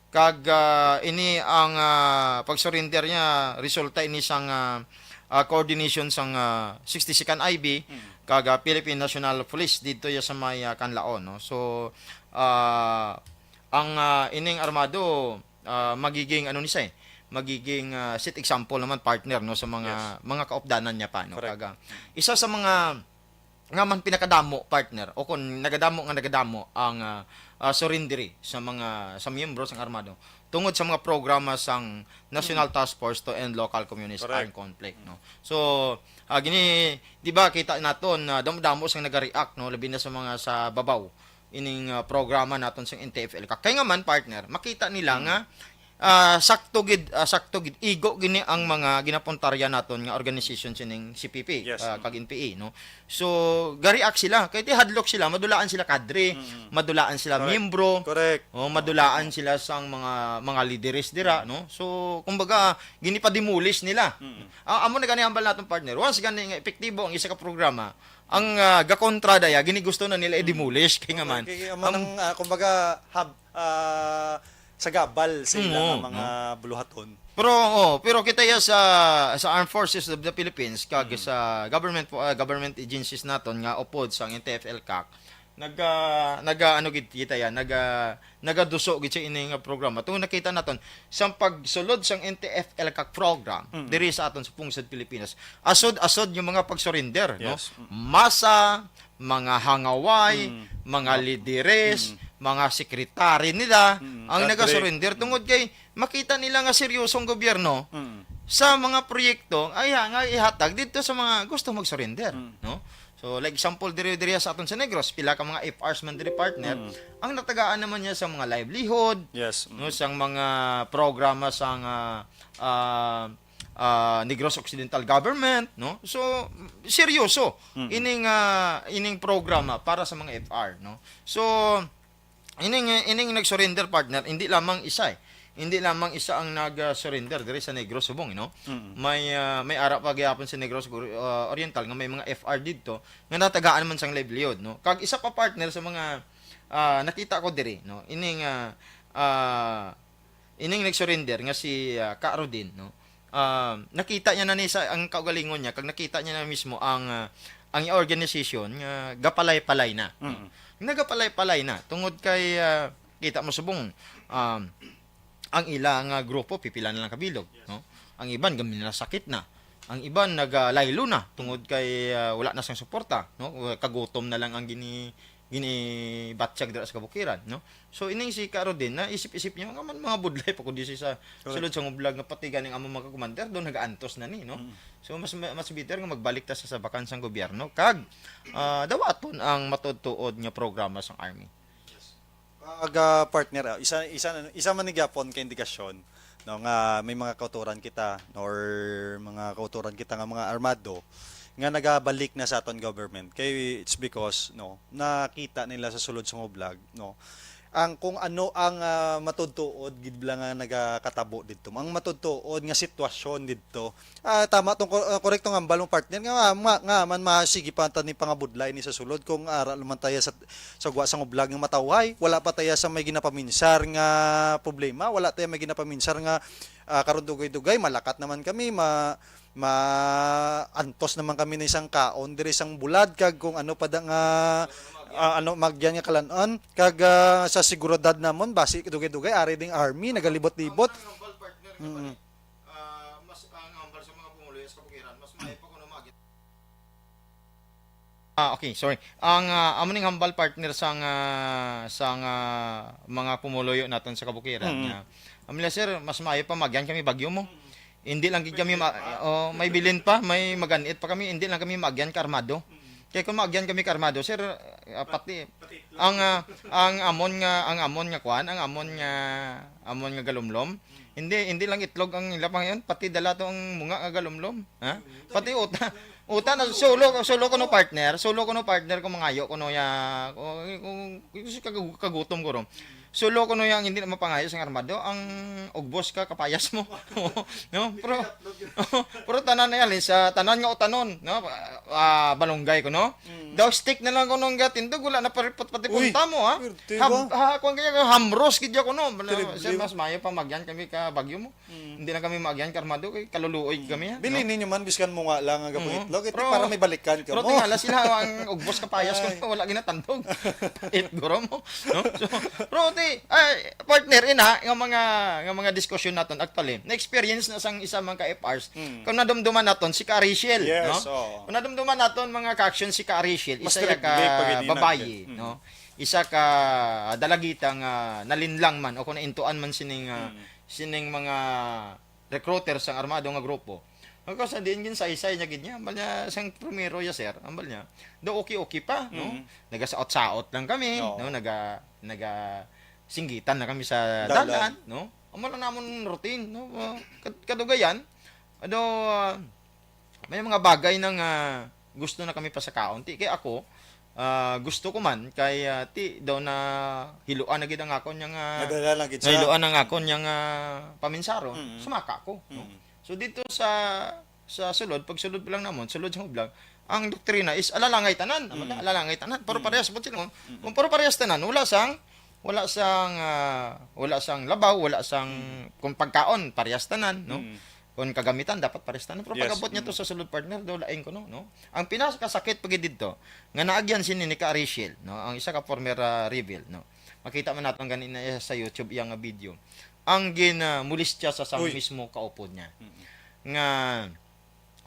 kag ah, ini ang ah, pag-surrender niya resulta ini sang ah, ah, coordination sang ah, sixty-second I B kag ah, Philippine National Police didto ya sa may ah, Canlaon no. So ah, ang ah, ining armado ah, magiging ano ni siya eh, magiging ah, set example naman partner no sa mga mga kaupdanan niya pa no. Correct. Kag ah, isa sa mga nga man pinakadamo partner o kung nagadamo nga nagadamo ang ah, ah, surrenderi sa mga sa miyembro sang armado tungod sa mga programa sang National Task Force to End Local Communist Correct. Armed Conflict no. So ah, gini di ba kita naton na damo-damo sang nagareact no labi na sa mga sa babaw ining ah, programa naton sang N T F L ka kay nga man partner makita nila nga ah, sakto gid ah, sakto gid igo gini ang mga ginapuntarya naton nga organization sining C P P Yes. ah, kag N P A no. So gareact sila kay ti hadlok sila madulaan sila kadre, madulaan sila Correct. miyembro. Correct. Oh, madulaan sila sang mga mga lideres dira no. So kumbaga ginipa-demolish nila. Ah, amo na gani hambal naton partner. Once gani nga epektibo ang isa ka programa, ang ah, gakontra daya gini gusto na nila i-demolish kay nga man. Kay amo nang ah, kumbaga hab ah, sa gabal sa ila Oo, nga mga buluhaton. Pero oh, pero kita ya sa sa Armed Forces of the Philippines kag sa government ah, government agencies naton nga upod sang N T F L CAC naga naga ano gid kita ya naga nagaduso gid sa ini nga programa tungod nakita naton sang pagsulod sang N T F L CAC program diri sa aton sa pungsod Pilipinas asod-asod yung mga pag-surrender no Yes. masa mga hangaway mga lideres mga sekretary nila ang Kadre. Nagasurrender tungod kay makita nila nga seryoso ang gobyerno Mm. sa mga proyekto ay ha- nga ihatag dito sa mga gusto mag-surrender no. So like example diri diri sa aton sa Negros pila ka mga F Rs man diri partner ang natagaan naman niya sa mga livelihood Yes. Mm. no sang mga programa sa nga ah, ah, Negros Occidental Government no. So seryoso ining ah, ining programa para sa mga F R no. So ining ining nag-surrender partner hindi lamang isa eh. Hindi lamang isa ang nag-surrender diri sa Negros subong no. May ah, may ara pa gyapon sa Negros Or- ah, Oriental nga may mga F R didto nga natagaan man sang livelihood no. Kag isa pa partner sa mga ah, nakita ko diri no. Ining ah, ah, ining nag-surrender nga si ah, Ka Rodin no. Ah, nakita niya na ni sa ang kaugalingon niya, kag nakita niya na mismo ang, ah, ang organization nga gapalay-palay na. Mm. Nagapalay-palay na tungod kay, ah, kita mo subong, um, ang ila nga grupo pipila na lang kabilog, no? Ang iban gaminasakit na. Ang iban nagalaylo na tungod kay, ah, wala na sang suporta, no? Kagutom na lang ang gini ginibatyag dira sa kabukiran, no? So, ining si Ka Rodin, naisip-isip niya, nga man, mga budlay pa ko di sa Correct. Sulod sa Ngublag nga pati ganing among mga commander, doon nagaantos na ni, no? Mm. So, mas, mas better nga magbalik ta sa sabakan sang gobyerno, kag, ah, dawaton ang matuod-tuod nga programa sang army. Kag, ah, partner, ah, isa, isa, isa man ni gyapon ka indikasyon, no, nga may mga kauturan kita or mga kauturan kita nga mga armado nga nagabalik na sa aton government. Kay it's because, no, nakita nila sa sulod sa Ngublag, no, ang kung ano ang, ah, matuod-tuod gid bala nga nagakatabo didto. Ang matuod-tuod nga sitwasyon didto. Ah, tama tong ko-, ah, korekto nga hambal mo, partner, nga, nga, nga man masigi pa ta ni pangabudlay ni sa sulod kung ara naman tayo sa, sa gwa sa Ngublag nga matawhay, wala pa tayo sa may ginapaminsar nga problema, wala tayo may ginapaminsar nga, ah, karon dugay-dugay, malakat naman kami, ma-, ma-antos naman kami na isang kaon diri sang bulad, kag kung ano pa da nga, ah, ano, magyan nga kalan-on, kag, ah, sa seguridad namon, basi dugay-dugay, ari ding army, nagalibot-libot. Mm. Ah, mas, ang hambal sa mga pumuluyo sa kabukiran, mas maayo pa kuno mag- Ah, okay, sorry. Ang, ah, amo ning hambal, partner, sang, ah, sang, ah, mga pumuluyo naton sa kabukiran Mm. nga, "Amla, sir, mas maayo pa magyan kami bagyo mo. Hindi lang gid kami ma-, oh, may bilin pa, may maganit pa kami, hindi lang kami magyan ka armado." Kaya kung magyan kami ka armado, sir, ah, pati ang, ah, ang amon nga, ang amon nga kuan, ang amon nga, amon nga galumlom, hindi, hindi lang itlog ang ila pangayon, pati dala to ang munga nga galumlom, ha? Pati uta, uta na, sulo, sulo ko no, partner, sulo ko no, partner, kung mangayo ko no ya, kung, kung, kung kag-, kagutom ko ron. Sulo ko no yang hindi na mapangayo sang armado, ang ugbos ka, kapayas mo. No? Pero, pero tanan na yan, sa tanan nga utanon, no? Ah, balunggay ko, no? Mm. Daw stick na lang ko nung gatindog, wala na pati, pati Uy, punta mo, ha? Swerte Ham-, ba? Ha, kung kaya, hamros gid ako, no? Terrible. Sir, mas maayo pa magyan kami ka bagyo mo. Mm. Hindi lang kami magyan ka armado, kay kaluluoy kami, ha? Bili No? ninyo man, biskan mo nga lang ang Mm. gabong itlog, ito Pero, para may balikan ka pero mo. tingala sila, ang ugbos kapayas ko, Ay. wala ginatandog. Pait guro mo, no? So, pero ti, ay, partner, ina, nga mga, nga mga diskusyon naton, actually, na-experience na sang isa man ka F Rs, Mm. kung nadumduman naton, si Ka Rachel, Yes, no? oo. Kung nadumduman naton, mga ka-action, si Ka Rachel, Mas isa ya ka direct pag-ininag, babayi, eh. Mm. no? Isa ka dalagita nga nalinlang man o kung naintuan man sining, ah, Mm. sining mga recruiter sang armado nga grupo. Ang sa diin gin saysay niya gid niya, ambal niya sang primero ya, sir, ambal niya. Do okay-okay pa, no? Mm. Nagasaot-saot lang kami, Oo. no? Naga, naga singgitan na kami sa Dalan. dalan, no? Amo lang namon routine, no? Ah, kad-, kadugayan, ado, ah, may mga bagay na nga gusto na kami pasakaon. Ti, kay ako, ah, gusto ko man, kay, ah, ti, daw na hiluan na gid ang akon niya nga, Nadala lang gid siya. nahiluan ang akon niya nga paminsaron, Mm. sumaka ko, no? Mm. So, dito sa, sa sulod, pag sulod pa lang namon, sulod sa Hublag, ang doktrina is alalangay tanan. Naman na, Mm. alalangay tanan. Pero Mm. parehas po sila. Mm. Kung pero parehas tanan, wala sang, wala sang, ah, wala sang labaw, wala sang, Mm. kung pagkaon, parehas tanan, no? Mm. Kung kagamitan, dapat parehas tanan. Pero Yes. pag-abot niya to Mm. sa sulod, partner, daw lain ko, no? No? Ang pinakasakit pa gid didto, nga naagyan sini ni Ka Rachel, no? Ang isa ka former, ah, rebel, no? Makita man nato ang ganina sa YouTube, iya nga video. Ang gin, ah, molestya sa sang Uy. mismo kaupod niya. Mm-mm. Nga,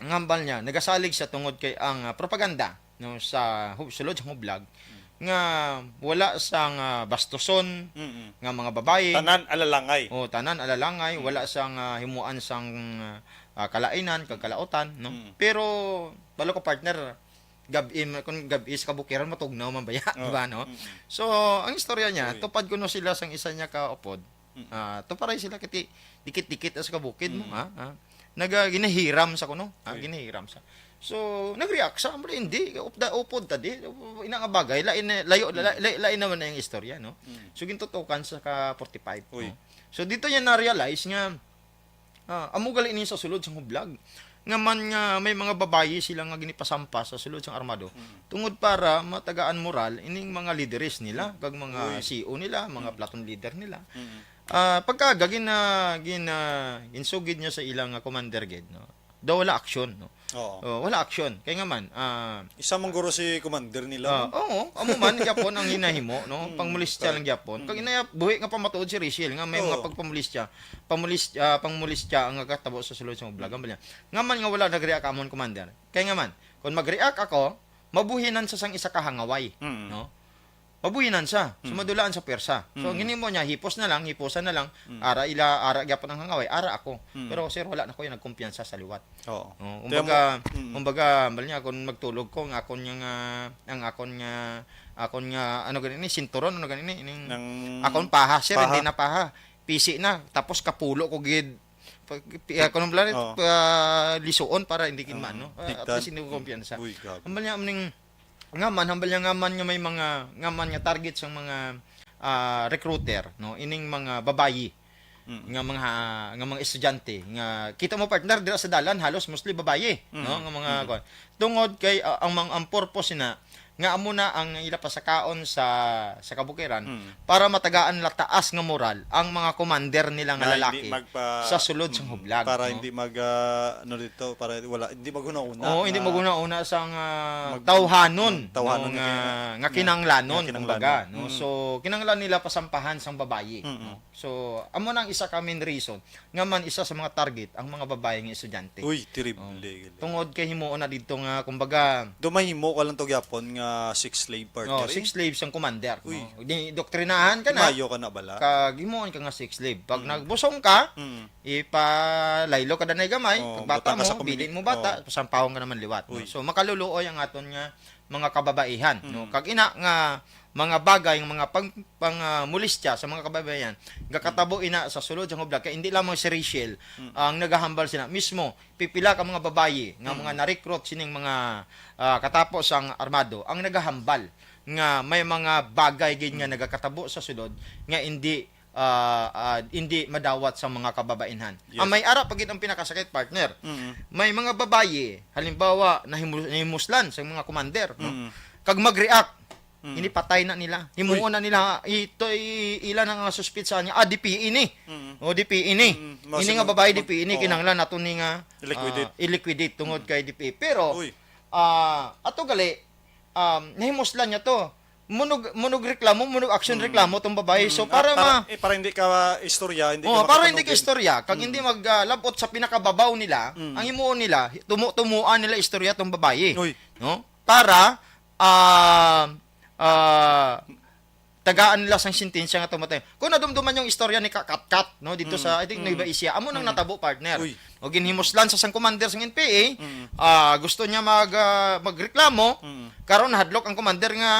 ang hambal niya, nagasalig siya tungod kay ang, ah, propaganda, no, sa hu-, sulod sa Hublag, Mm. nga wala sang, ah, bastuson, Mm. nga mga babayi. Tanan alalangay. O, tanan alalangay, Mm. wala sang, ah, himuan sang, ah, kalainan, kag kalautan, no? Mm. Pero, balo ko, partner, gab-i, kung gab-i sa kabukiran, matugnaw man baya, Oh. di ba, no? Mm-mm. So, ang istorya niya, Uy. tupad kuno sila sang isa niya ka upod. Mm. Ah, tuparay sila kiti, dikit-dikit sa kabukid mo, Mm. ha? Ha? Naga-, ginahiram sa kuno, ha? Uy. Ginahiram sa. So, nag-react sa, "Ambal, hindi, upda-, upod ta di, ina nga bagay, lain na, layo, Mm. la-, la-, lain naman na yung istorya, no?" Mm. So, gintutukan sa ka forty-five, Uy. no? So, dito niya na-realize nga, ah, amo gali ni sa sulod sang Hublag, nga man nga may mga babayi sila nga ginipasampa sa sulod sang armado, Mm. tungod para matagaan moral ining mga lideres nila, Mm. kag mga Uy. C E O nila, mga Mm. platoon leader nila. Mm. Ah, pagkaaga gin, ah, gin, ah, ginsugid niya sa ilang, ah, commander gid, no? Daw wala aksyon, no? Oo. Oh, wala aksyon. Kay nga man, ah, Isa man guro si commander nila, ah, no? Oo, amo man gyapon ang hinahimo, no? Mm, Pangmolestya lang correct. gyapon. Kag Mm. inaya buhi nga pamatuod si Rachel nga may mga Oo. pagpamolestya, pamolis-, ah, pangmolestya ang nagkatabo sa sulod sa ublag. Mm. Ang balya. Nga man nga wala nag-react amon commander. Kay nga man, kung mag-react ako, mabuhinan sa sang isa ka hangaway, Mm. no? Mabuhinan siya. So, Mm. madulaan sa pwersa. So, ang Mm. ginimo niya, hipos na lang, hiposan na lang, Mm. ara ila, ara gyapon ang hangaway, ara ako. Mm. Pero, sir, wala na ko yung nagkumpiyansa sa liwat. Oo. Oh, Kaya kumbaga, mo, mm. kumbaga, bal niya, kung magtulog ko, ang akon nga, nga, ang akon nga, akon nga, ano gani ni, sinturon, ano gani ni, ning, Nang akon paha, sir, paha. hindi na paha. Pisi na, tapos kapulo ko gid, pag, pi-, ah, kung bal-, Oo. pa-, lisuon para hindi kinman, Oo. no? Ah, at Higtan. least hindi ko kumpiyansa. Uy, grabe. Ang bal niya, ning, Nga man, hambal niya nga man nga may mga, nga man nga target sang mga, ah, recruiter, no? Ining mga babayi Mm. nga mga, nga mga estudyante nga kita mo, partner, dira sa dalan halos mostly babayi, Mm. no? Nga mga Mm. kuwan. Tungod kay, ah, ang mga, ang purpose na nga amo na ang ila pasakaon sa, sa kabukiran Mm. para matagaan nila taas nga moral ang mga commander nila nga Na hindi lalaki magpa-, sa sulod sang mm, hublag, para no? hindi mag, ah, ano dito, para wala, hindi maghuna-huna Oo, hindi na maghuna-una sang, ah, mag-, tawhanon, mm, tawhanon no, nga nga, kina-, nga nga kinahanglanon, kinahanglanon. kumbaga, no? Mm. So, kinahanglan nila pasampahan sang babayi, Mm. no? So, amo na ang isa ka main reason nga man isa sa mga target ang mga babayi nga estudyante. Uy, terrible, Oh. gali. Tungod kay himuon na dito nga, kumbaga, Do mahimo ka lang to gyapon nga sex slave partner, Oh, eh. sex slave sang commander, Uy. no? Di, doktrinahan ka na. Mayo ka na bala. Kag himuon ka nga sex slave. Pag Mm. nagbusong ka, Mm. ipalaylo ka danay gamay, Oh, pagbata butang ka sa mo, community. bili mo bata, Oh. pasampahon ka naman liwat, no? Uy. So, makaluluoy ang aton nga mga kababaihan, no? Mm. Kag ina nga mga bagay, nga mga pang-, pang, ah, molestya sa mga kababaihan, gakatabo Mm. ina sa sulod sang hublag, kay hindi lamang si Rachel Mm. ang nagahambal sina mismo, pipila ka mga babayi nga Mm. mga na-recruit sining mga, ah, katapo sang armado ang nagahambal nga may mga bagay gid nga Mm. nagakatabo sa sulod nga hindi, ah, ah, hindi madawat sa mga kababainhan. Yes. Ang may ara pa gid ang pinakasakit, partner. Mm. May mga babayi, halimbawa, nahimu-, nahimuslan sa mga commander, no? Mm. Kag mag-react, Mm. hindi patay na nila. Himuon Uy. na nila, ito, i-, ila na nga suspitsahan nga, ah, D P E ni. Mm. O, D P E ni. Mm. Mao Ini nga sila babayi, mag-, D P E ni, oo. kinahanglan nato ni nga, I-liquidate. ah, i-liquidate tungod Mm. kay D P E. Pero, Uy. ah, ato gali, um, nahimuslan niya to. Munog, munog reklamo, munog action Mm. reklamo tong babayi. So, Mm. para Ah, para, ma- eh, para hindi ka istorya, hindi Oh, ka para hindi ka makatulog. istorya, kag Mm. hindi mag, ah, labot sa pinakababaw nila, Mm. ang himuon nila, tumu-, tumuan nila istorya tong babayi. Uy. No? Para, ah, ah, tagaan nila sang sentensya nga tumatay. Kung nadumduman yung istorya ni Ka-, Katkat, no, dito Mm. sa, I think, Mm. Nueva Ecija, amo nang Mm. natabo, partner. Uy. O ginhimuslan sa sang commander sang N P A, Mm. ah, gusto niya mag, ah, magreklamo, Mm. karon nahadlok ang commander nga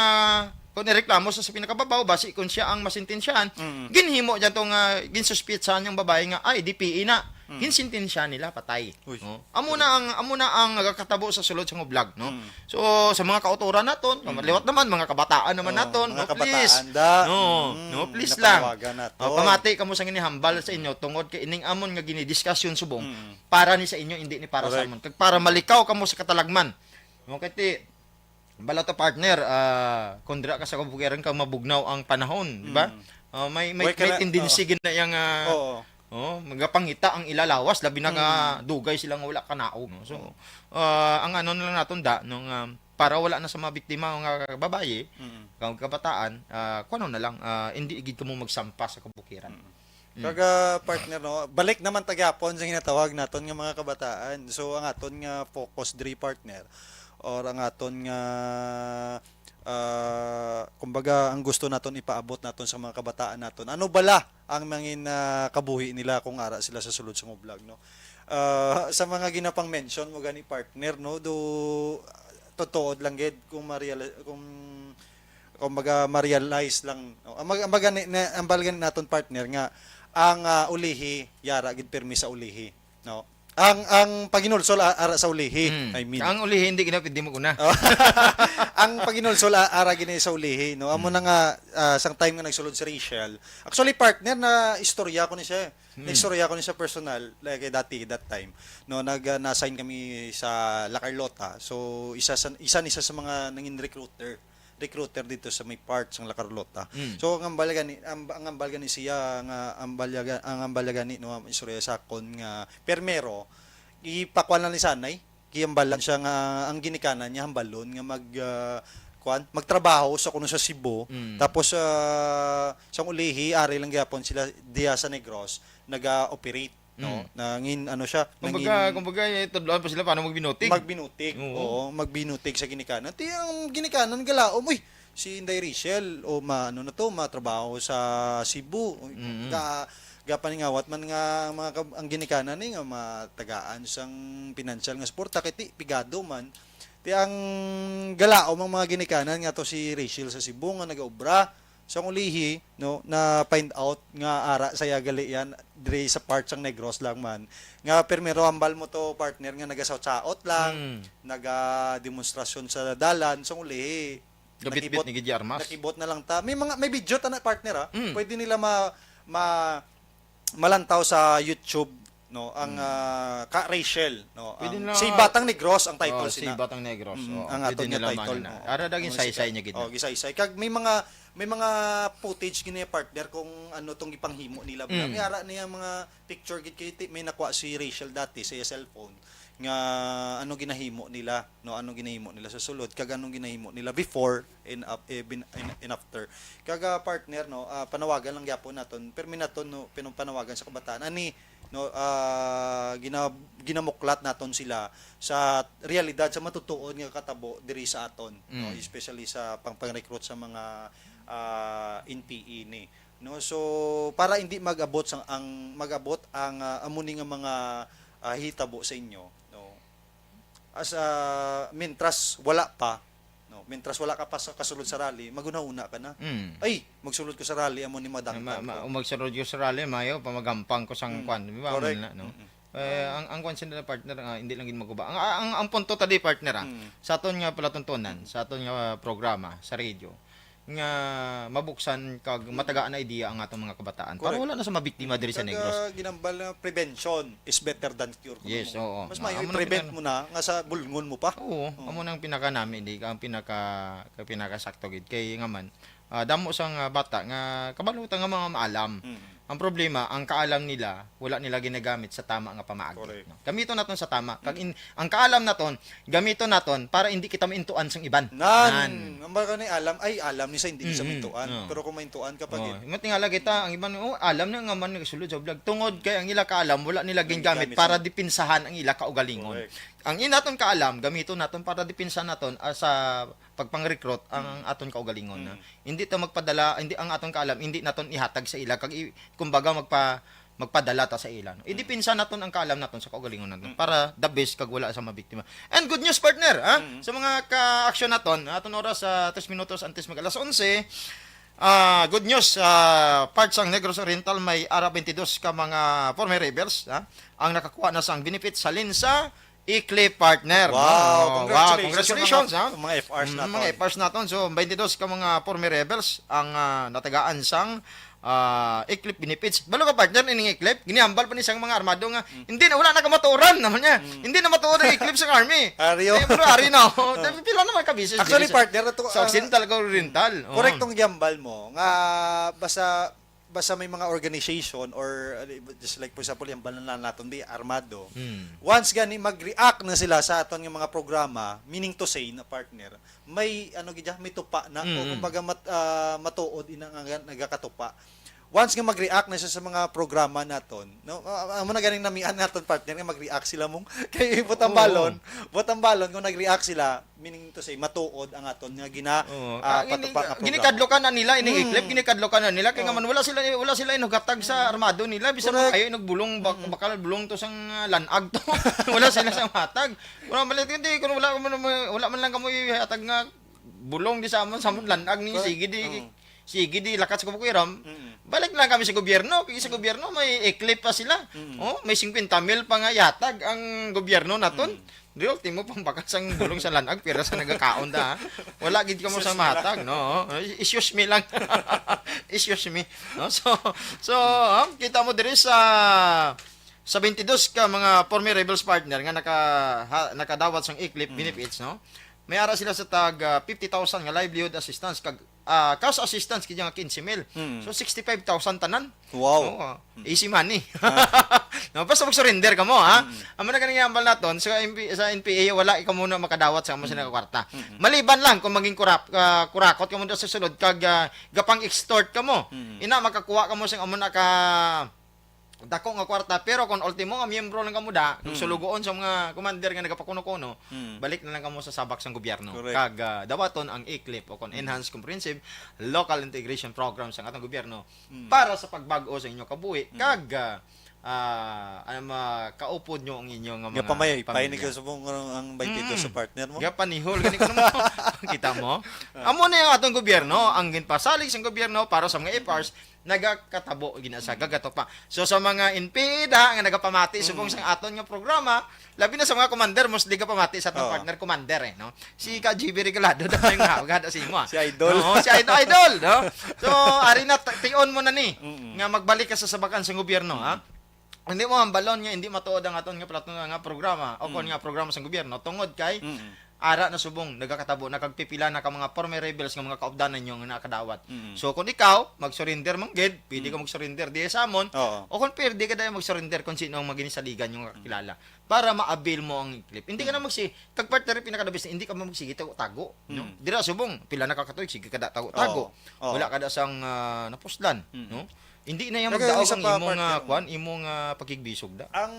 kung ireklamo sa, sa pinakababaw, basi kung siya ang masentensyahan, Mm. ginhimo niya to nga, ginsuspitsahan yung babae nga, ay, D P E na. Mm. Ginsentensya nila, patay. Uy. Oh. Amo na ang, amo na ang nagakatabo sa sulod sa hublag, no? Mm. So, sa mga kautoran naton, Mm. liwat naman, mga kabataan naman Oh, naton, mga no, kabataan, please. da. No, Mm, no, please lang. napanawagan naton. Oh, pamati kamo sa ginihambal sa inyo tungod kay ining amon nga ginidiskasyon subong Mm. para ni sa inyo, hindi ni para sa Correct. amon. Kag para malikaw kamo sa katalagman. No, kay ti, bala to, partner, ah, kung dira ka sa kabukiran ka, mabugnaw ang panahon, di ba? Mm. Ah, may, may, Way ka may na, tendency oo. gid na yang, ah, Oo. oh, magapangita ang ilalawas, labi na nga Mm. dugay sila nga wala kanaog, no? So, Oo. ah, ang ano na lang naton da, no, nga para wala na sa mga biktima nga babayi, Mm. kag kabataan, ah, kuno na lang, ah, hindi gid kamo magsampa sa kabukiran. Mm. Mm. Kaga, partner, no, balik naman ta gyapon sa ginatawag naton nga mga kabataan. So, ang aton nga focus diri, partner, or ang aton nga, ah, kumbaga, ang gusto naton ipaabot naton sa mga kabataan naton, ano bala ang mangin, ah, kabuhi nila kung ara sila sa sulod sa hublag, no? Ah, sa mga ginapang-mention mo gani, partner, no, do, totoo lang gid kung ma-reali-, kung kumbaga, ma-realize lang, no? Ang mag-, ang baga ni, na, ang balgan naton, partner, nga ang, ah, ulihi, yara gid pirmi sa ulihi, no? Ang, ang paghinulsol a-, ara sa ulihi, Mm. I mean. Ang ulihi, hindi gina-, hindi mo guna. Oh. Ang paghinulsol a-, ara gini sa ulihi, no? Amo Mm. na nga, ah, sang time nga nagsulod si Rachel. Actually, partner, na istorya ko ni siya, eh. Mm. Naistorya ko ni siya personal, like, eh, dati, that time. No, nag, ah, na-assign kami sa La Carlota. So, isa sa, isa ni siya sa mga nangin recruiter. recruiter dito sa may part sang La Carlota. Mm. So, ang hambal gani, ang, ang hambal gani siya, nga, ang hambal ga-, ang hambal gani, no, ang istorya sa akon nga, permero, ipakuan lang ni Sanay, gihambalan siya nga ang ginikanan niya hambalon nga mag, ah, kuan, magtrabaho sa kuno sa Cebu. Mm. Tapos, ah, sang ulihi, ari lang gyapon sila diya sa Negros, naga-operate, no? Mm. Nangin, ano siya, Kumbaga, nangin kumbaga, eh, tudloan pa sila paano magbinutig. Magbinutig. Oo. Oo, magbinutig sa ginikanan. Ti ang ginikanan galaom, "Uy, si Inday Rachel, o ma-, ano na to, matrabaho sa Cebu." Mm. Ga-, gapaningawat man nga ang mga kab-, ang ginikanan ni nga matagaan sang pinansyal nga suporta, kay ti pigado man. Ti ang galaom ang mga ginikanan nga to si Rachel sa Cebu nga nagaobra. Sa akong ulihi, no, na find out nga ara saya gali yan, diri sa part sang Negros lang man. Nga primero hambal mo to, partner, nga nagasaot-saot lang, Mm. naga-demonstrasyon sa dalan. Sa akong ulihi, Gabitbit nakibot, ni Gigi Armas. Nakibot na lang ta. May mga, may video ta na, partner, ah. Mm. Pwede nila ma-, ma-, malantaw sa YouTube, no, ang, Mm. ah, ka Rachel, no, Pwede ang na Si Batang Negros ang title Oh, sina. Si Batang Negros. Mm, Oo, ang pwede aton nga nila title, maano na. Oo. Ara daging Ang saysay sika-, niya gid na. Oh, gisaysay. Kag may mga, may mga footage gini, partner, kung ano tong gipanghimo nila. Mm. May ara niya mga picture gid kay ti-, may nakuha si Rachel dati sa iya cellphone nga ano ginahimo nila, no, ano ginahimo nila sa sulod, kag anong ginahimo nila before and ap-, eh, bin-, and, and after. Kag, ah, partner, no, ah, panawagan lang gyapon naton, permi naton, no, pinapanawagan sa kabataan. Ani, no, ah, gina-, ginamuklat naton sila sa realidad, sa matutuon nga katabo diri sa aton, no, Mm. especially sa pang-, pang-recruit sa mga, ah, N P E ni, no. So, para hindi mag-abot sang, ang, mag-abot ang, ah, amo ni nga mga, ah, hitabo sa inyo, no. As, ah, mintras wala pa, no, mintras wala ka pa sa kasulod sa rally, maghunahuna ka na. Mm. Ay, magsulod ko sa rally, amo ni madangtan Ma-, ma-, ko. O magsulod ko sa rally, mayo pa magampang ko sang Mm. kwan, di ba? Correct. Amo na, no? Mm-mm. Eh, ang, ang kwan sila, partner, ah, hindi lang gid maguba. Ang, ang, ang punto tadi, partner, ah, Mm. sa aton nga palatuntunan, sa aton nga programa, sa radio, nga mabuksan kag Mm. matagaan na idea ang atong mga kabataan. Para Correct. wala na sa mabiktima diri sa Kag, Negros. ah, ginambal na prevention is better than cure, kuno Yes, mo. Oo. Mas Ah, maayo amo na i-prevent pinaka- mo na nga sa bulngon mo pa. Oo, Oo. amo nang pinakanami, di ka ang pinaka, ka pinakasakto gid. Kay nga man, ah, damo sang, ah, bata nga kabalo ta nga mga maalam. Mm. Ang problema, ang kaalam nila, wala nila ginagamit sa tama nga pamaagi, Correct. no? Gamiton naton sa tama. Kag Mm. in-, ang kaalam naton, gamiton naton para hindi kita maintuan sang iban. Nan, Nan. ang baga ni alam, ay, alam ni sa hindi ni sa Mm-mm. mintuan. Oo. Pero kung maintuan ka pa Oo. gid. Matingala kita, ang iban, "Oh, alam na nga man nagsulod sa vlog." Tungod kay ang ila kaalam, wala nila Ang gingamit gamit para sa dipinsahan ang ila kaugalingon. Correct. Ang inaton kaalam, gamiton naton para dipinsahan naton, ah, sa pagpang-recruit ang Mm. aton kaugalingon na. Mm. Hindi ta magpadala, hindi ang aton kaalam, hindi naton ihatag sa ila. Kag i-, kumbaga, magpa-, magpadala ta sa ila, no? Mm. Idipinsa naton ang kaalam naton sa kaugalingon naton Mm. para the best kag wala sa mabiktima. And good news, partner, ha? Mm. Sa mga ka-action naton, aton oras sa tres minutos antes mag alas onse, ah, good news, ah, part sang Negros Oriental may ara twenty-dos ka mga former rebels, ha? Ang nakakuha na sang benefits halin sa E-clip, partner. Wow, Oh, wow, congratulations, congratulations, mga, ha? mga F Rs Mm, naton. mga F Rs naton. So, twenty-dos ka mga former rebels ang, ah, natagaan sang, ah, E-clip benefits. Balo ka, partner, ining E-clip, ginihambal pa ni sang mga armado nga, Mm. "Hindi na, wala na kamatuoran," naman niya. Mm. "Hindi na matuod ang E-clip sa army." Aryo. Eh, pero ari na, oh. Oh. Pila naman ka beses Actually, diri sa, partner, ito, sa ah, Occidental kag Oriental. Oh. Korektong gihambal mo nga basta basta may mga organization or, uh, just like, for example, yung banan naton di armado, Mm. once gani mag-react na sila sa aton nga mga programa, meaning to say na, partner, may ano gid, may tupa na, o Mm. kumbaga mat-, ah, matuod ina nga nagakatupa. Once nga mag-react na siya sa mga programa naton, no? Ah, amo na ganing namian naton, partner, nga mag-react sila mong kay butang Oo. balon, butang balon kung nag-react sila, meaning to say, matuod ang aton nga gina-, Oo. ah, Ah, gini-, patupa nga programa. ginikadlokan na nila ini Mm. E-clip, ginikadlokan na nila. Kay nga Oo. man, wala sila, wala sila inugatag sa Mm. armado nila. Bisan Correct. mo kayo inugbulong, bak-, Mm. bakal bulong to sang, ah, lanag to. Wala sila sa matag. Wala man, hindi, kung wala man, wala man lang kamo ihatag nga bulong di sa amon, sa amon lanag ni, Correct. sige di, Oo. sige di, lakat sa kabukiram. Mm. Balik lang kami sa gobyerno. Kay sa gobyerno, may E-clip pa sila. Mm. Oh, may singkwenta mil pa nga yatag ang gobyerno naton. Mm. Di, ultimo, pambakal sang bulong sa lanag, pero sa nagakaon ta, ha? Wala gid kamo Excuse sa me lang. mahatag, no? Excuse me lang. Excuse me. No? So, so, um, kita mo diri sa, sa twenty-dos ka mga former rebels, partner nga naka-, ha-, nakadawat sang E-clip Mm. benefits, no? may ara sila sa tag, ah, fifty thousand nga livelihood assistance kag, ah, cash assistance kini nga quince mil. Mm. So, sixty-five thousand tanan. Wow. Oo, ah, easy money. Ah. No, basta mag-surrender kamo, ha? Mm. Amo na gani nga ambal naton sa N P, sa N P A, wala ikaw muna makadawat sa amo sila nga kwarta. Mm. Maliban lang kung maging kurap-, ah, kurakot kamo sa sulod kag, ah, gapang-extort kamo. Mm. Ina, makakuha kamo sa amo na ka dako nga kwarta, pero kung ultimo nga miyembro lang kamo da, kung Mm. sulugoon sa mga commander nga nagapakuno-kuno, Mm. balik na lang kamo sa sabak sang gobyerno. Correct. Kag, ah, dawaton ang E C L I P o kung Mm. Enhanced Comprehensive Local Integration Program sang atong gobyerno Mm. para sa pagbag-o sa inyo kabuhi. Mm. Kag, ah, ah, ano, makaupod nyo ang inyo nga mga Nga pamayay, pamilya. Pay ni ka subong ang, ang twenty-two Mm. sa partner mo? Nga panihol, gani ko naman. Kita mo? Ah. Amo na yung atong gobyerno, ang ginpasalig sang gobyerno para sa mga F Rs, nagakatabo gina sa Mm. gagatupa. So, sa mga N P A da nga nagapamati subong Mm. sang aton nga programa, labi na sa mga commander, mostly gapamati sa atong Oh. partner commander, eh, no? Si Mm. Ka G B Regalado da yung nga, gada si mo, ah. Si Idol. Oo, si Idol, Idol, no? So, ari na, t-, tion mo na ni, Mm-mm. nga magbalik ka sa sabakan sa gobyerno, ha? Mm. Hindi mo hambalon nga hindi matuod ang aton nga platno nga programa o kon Mm. nga programa sa gobyerno tungod kay Mm. ara na subong nagakatabo na kag pipila na ka mga former rebels nga mga kaupdanan nyo nga nakadawat. Mm. So, kung ikaw, mag-surrender man gid, pwede ka Mm. mag-surrender diya sa amon. Oo. O kung pwede ka dahil mag-surrender kung sino ang maginisaligan nyo nga Mm. kakilala para ma-avail mo ang clip. Hindi ka na Mm. magsi-, kag partner, pinaka-the best, hindi ka magsigig tago-tago, no? Mm. Dira subong, pila na ka katuig, sige ka da tago-tago. Oo. Oo. Wala ka da sang, ah, napuslan, Mm. no? Hindi na yan Kaya magdaog isa ang pa, imo nga, partner, kuwan, imo nga pakigbisog da. Ang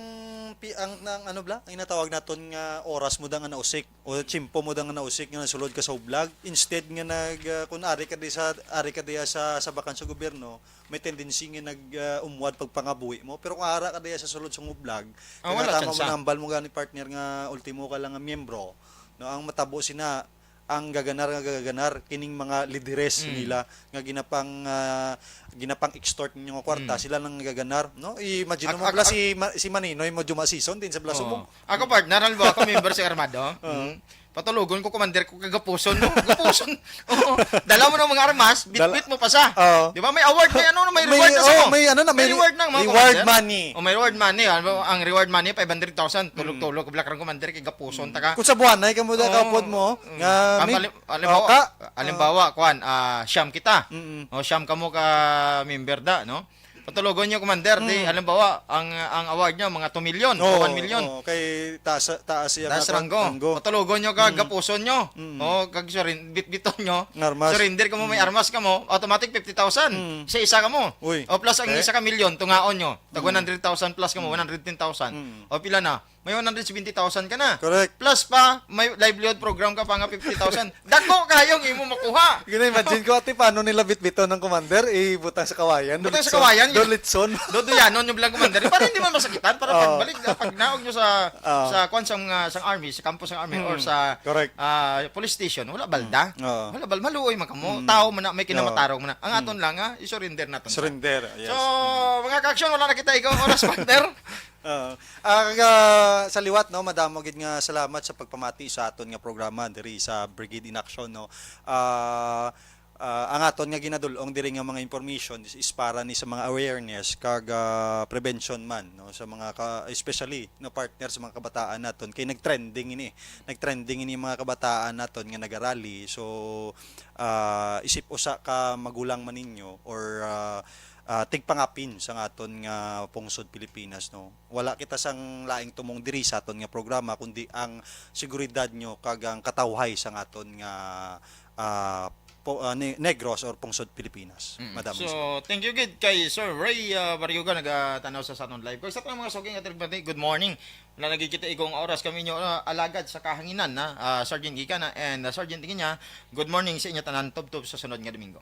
pi-, ang, ang ano bala, ang inatawag naton nga oras mo da nga nausik o tiyempo mo da nga nausik nga nasulod ka sa ublag, instead nga nag, ah, kung ari ka di sa, ari ka diya sa, sa bakan sa gobyerno, may tendency nga nag, ah, umwad pagpangabuhi mo. Pero kung ara ka diya sa sulod sa ublag, Ah, kaya wala tama mo tsansa. Nambal mo gani, partner, nga ultimo ka lang nga miyembro, no, ang matabo sina ang gaganar nga gaganar kining mga lideres Mm. nila nga ginapang, ah, ginapang-extort ninyo nga kwarta, Mm. sila lang gaganar, no? I-imagine Ak-, mo ak-, bala ak- si Ma-, si Maninoy mo Juma Season din sa Oo. Blasubong. Ako, partner, halimbawa ako member sa Armado. Oo. Mm. Patulogon ko, commander, ko kagapuson mo. Gapuson. Oo. Dala mo ng mga armas, Dala- bitbit mo pa sa. Oo. Di ba? May award, may ano, may May, reward na sa oh, mo. May ano na, May may reward na, mga reward commander. Money. Oh, may reward money. Ano, ang reward money, five hundred thousand. Tulog-tulog, Mm. black rang commander, kay gapuson ta ka. Kung sa buwan, ay, kamo da Oo. Kaupod mo, Mm. nga Ah, mig-, halim-, halimbawa, oh, ka? Halimbawa, kuwan, ah, siyam kita. Mm-mm. O, siyam kamo ka member da, no? Patulogon nyo, commander, di, Mm. halimbawa, ang, ang award nyo, mga two million o Oo, one million. Oo, kay taas, taas siya Taas nga ranggo. Ranggo. Patulogon nyo, kag Mm. gapuson nyo. Mm. O, kag surin-, bitbiton nyo. Nga armas. Surrender kamo, may Mm. armas kamo, automatic fifty thousand. Mm. Isa-isa kamo. Uy. O, plus ang Okay. isa ka milyon, tungaon nyo. Tag Mm. one hundred thousand plus kamo, Mm. one hundred ten thousand. Mm. O, pila na? May one hundred seventy thousand ka na. Correct. Plus pa, may livelihood program ka pa nga fifty thousand. Dako kayo ang imo makuha. Gina-imagine ko, ate, paano nila bitbiton ng commander? Ibutang sa kawayan? Butang sa Dolitson? Kawayan. Dolitson? Dodoyanon yung bilang commander. Para hindi man masakitan, para Oo. pagbalik, pag naog nyo sa, Oo. sa kwan sa mga, sa army, sa campus ng army, Mm. or sa, Correct. ah, police station, wala balda. Mm. Oo. Wala bal-, maluoy man kamo. Mm. Tao man na, may Oo. kinamatarong man na. Ang Mm. aton lang, ah, i-surrender naton. Surrender, yes. So, Mm. mga ka-action, wala na kita ikaw oras, partner. Oo. Ah, kag, ah, sa liwat, no, madamo gid nga salamat sa pagpamati sa aton nga programa diri sa Brigade in Action, no. Ah, ah, ang aton nga ginadul-ong diri nga mga information is, is para ni sa mga awareness kag, ah, prevention man, no, sa mga ka-, especially, no, partner, sa mga kabataan naton kay nagtrending ini. Nagtrending ini mga kabataan naton nga nagarally. So, ah, isip usa ka magulang man ninyo or, ah, ah, tigpangapin sa aton nga pungsod Pilipinas, no. Wala kita sang laing tumong diri sa aton nga programa, kundi ang seguridad nyo kag ang katawhay sa aton nga, ah, po-, ah, ne-, Negros or pungsod Pilipinas. Mm. Madam So, Miss. Thank you gid kay Sir Ray, ah, Barrioga, nagatanaw sa, sa aton live. Kag sa aton mga suking at good morning. Wala lagi kita igong oras kami inyo, ah, alagad sa kahanginan na, ah, Sergeant Gikana and, ah, Sergeant Tiginya. Good morning sa inyo tanan. Tubtob sa sunod nga Domingo.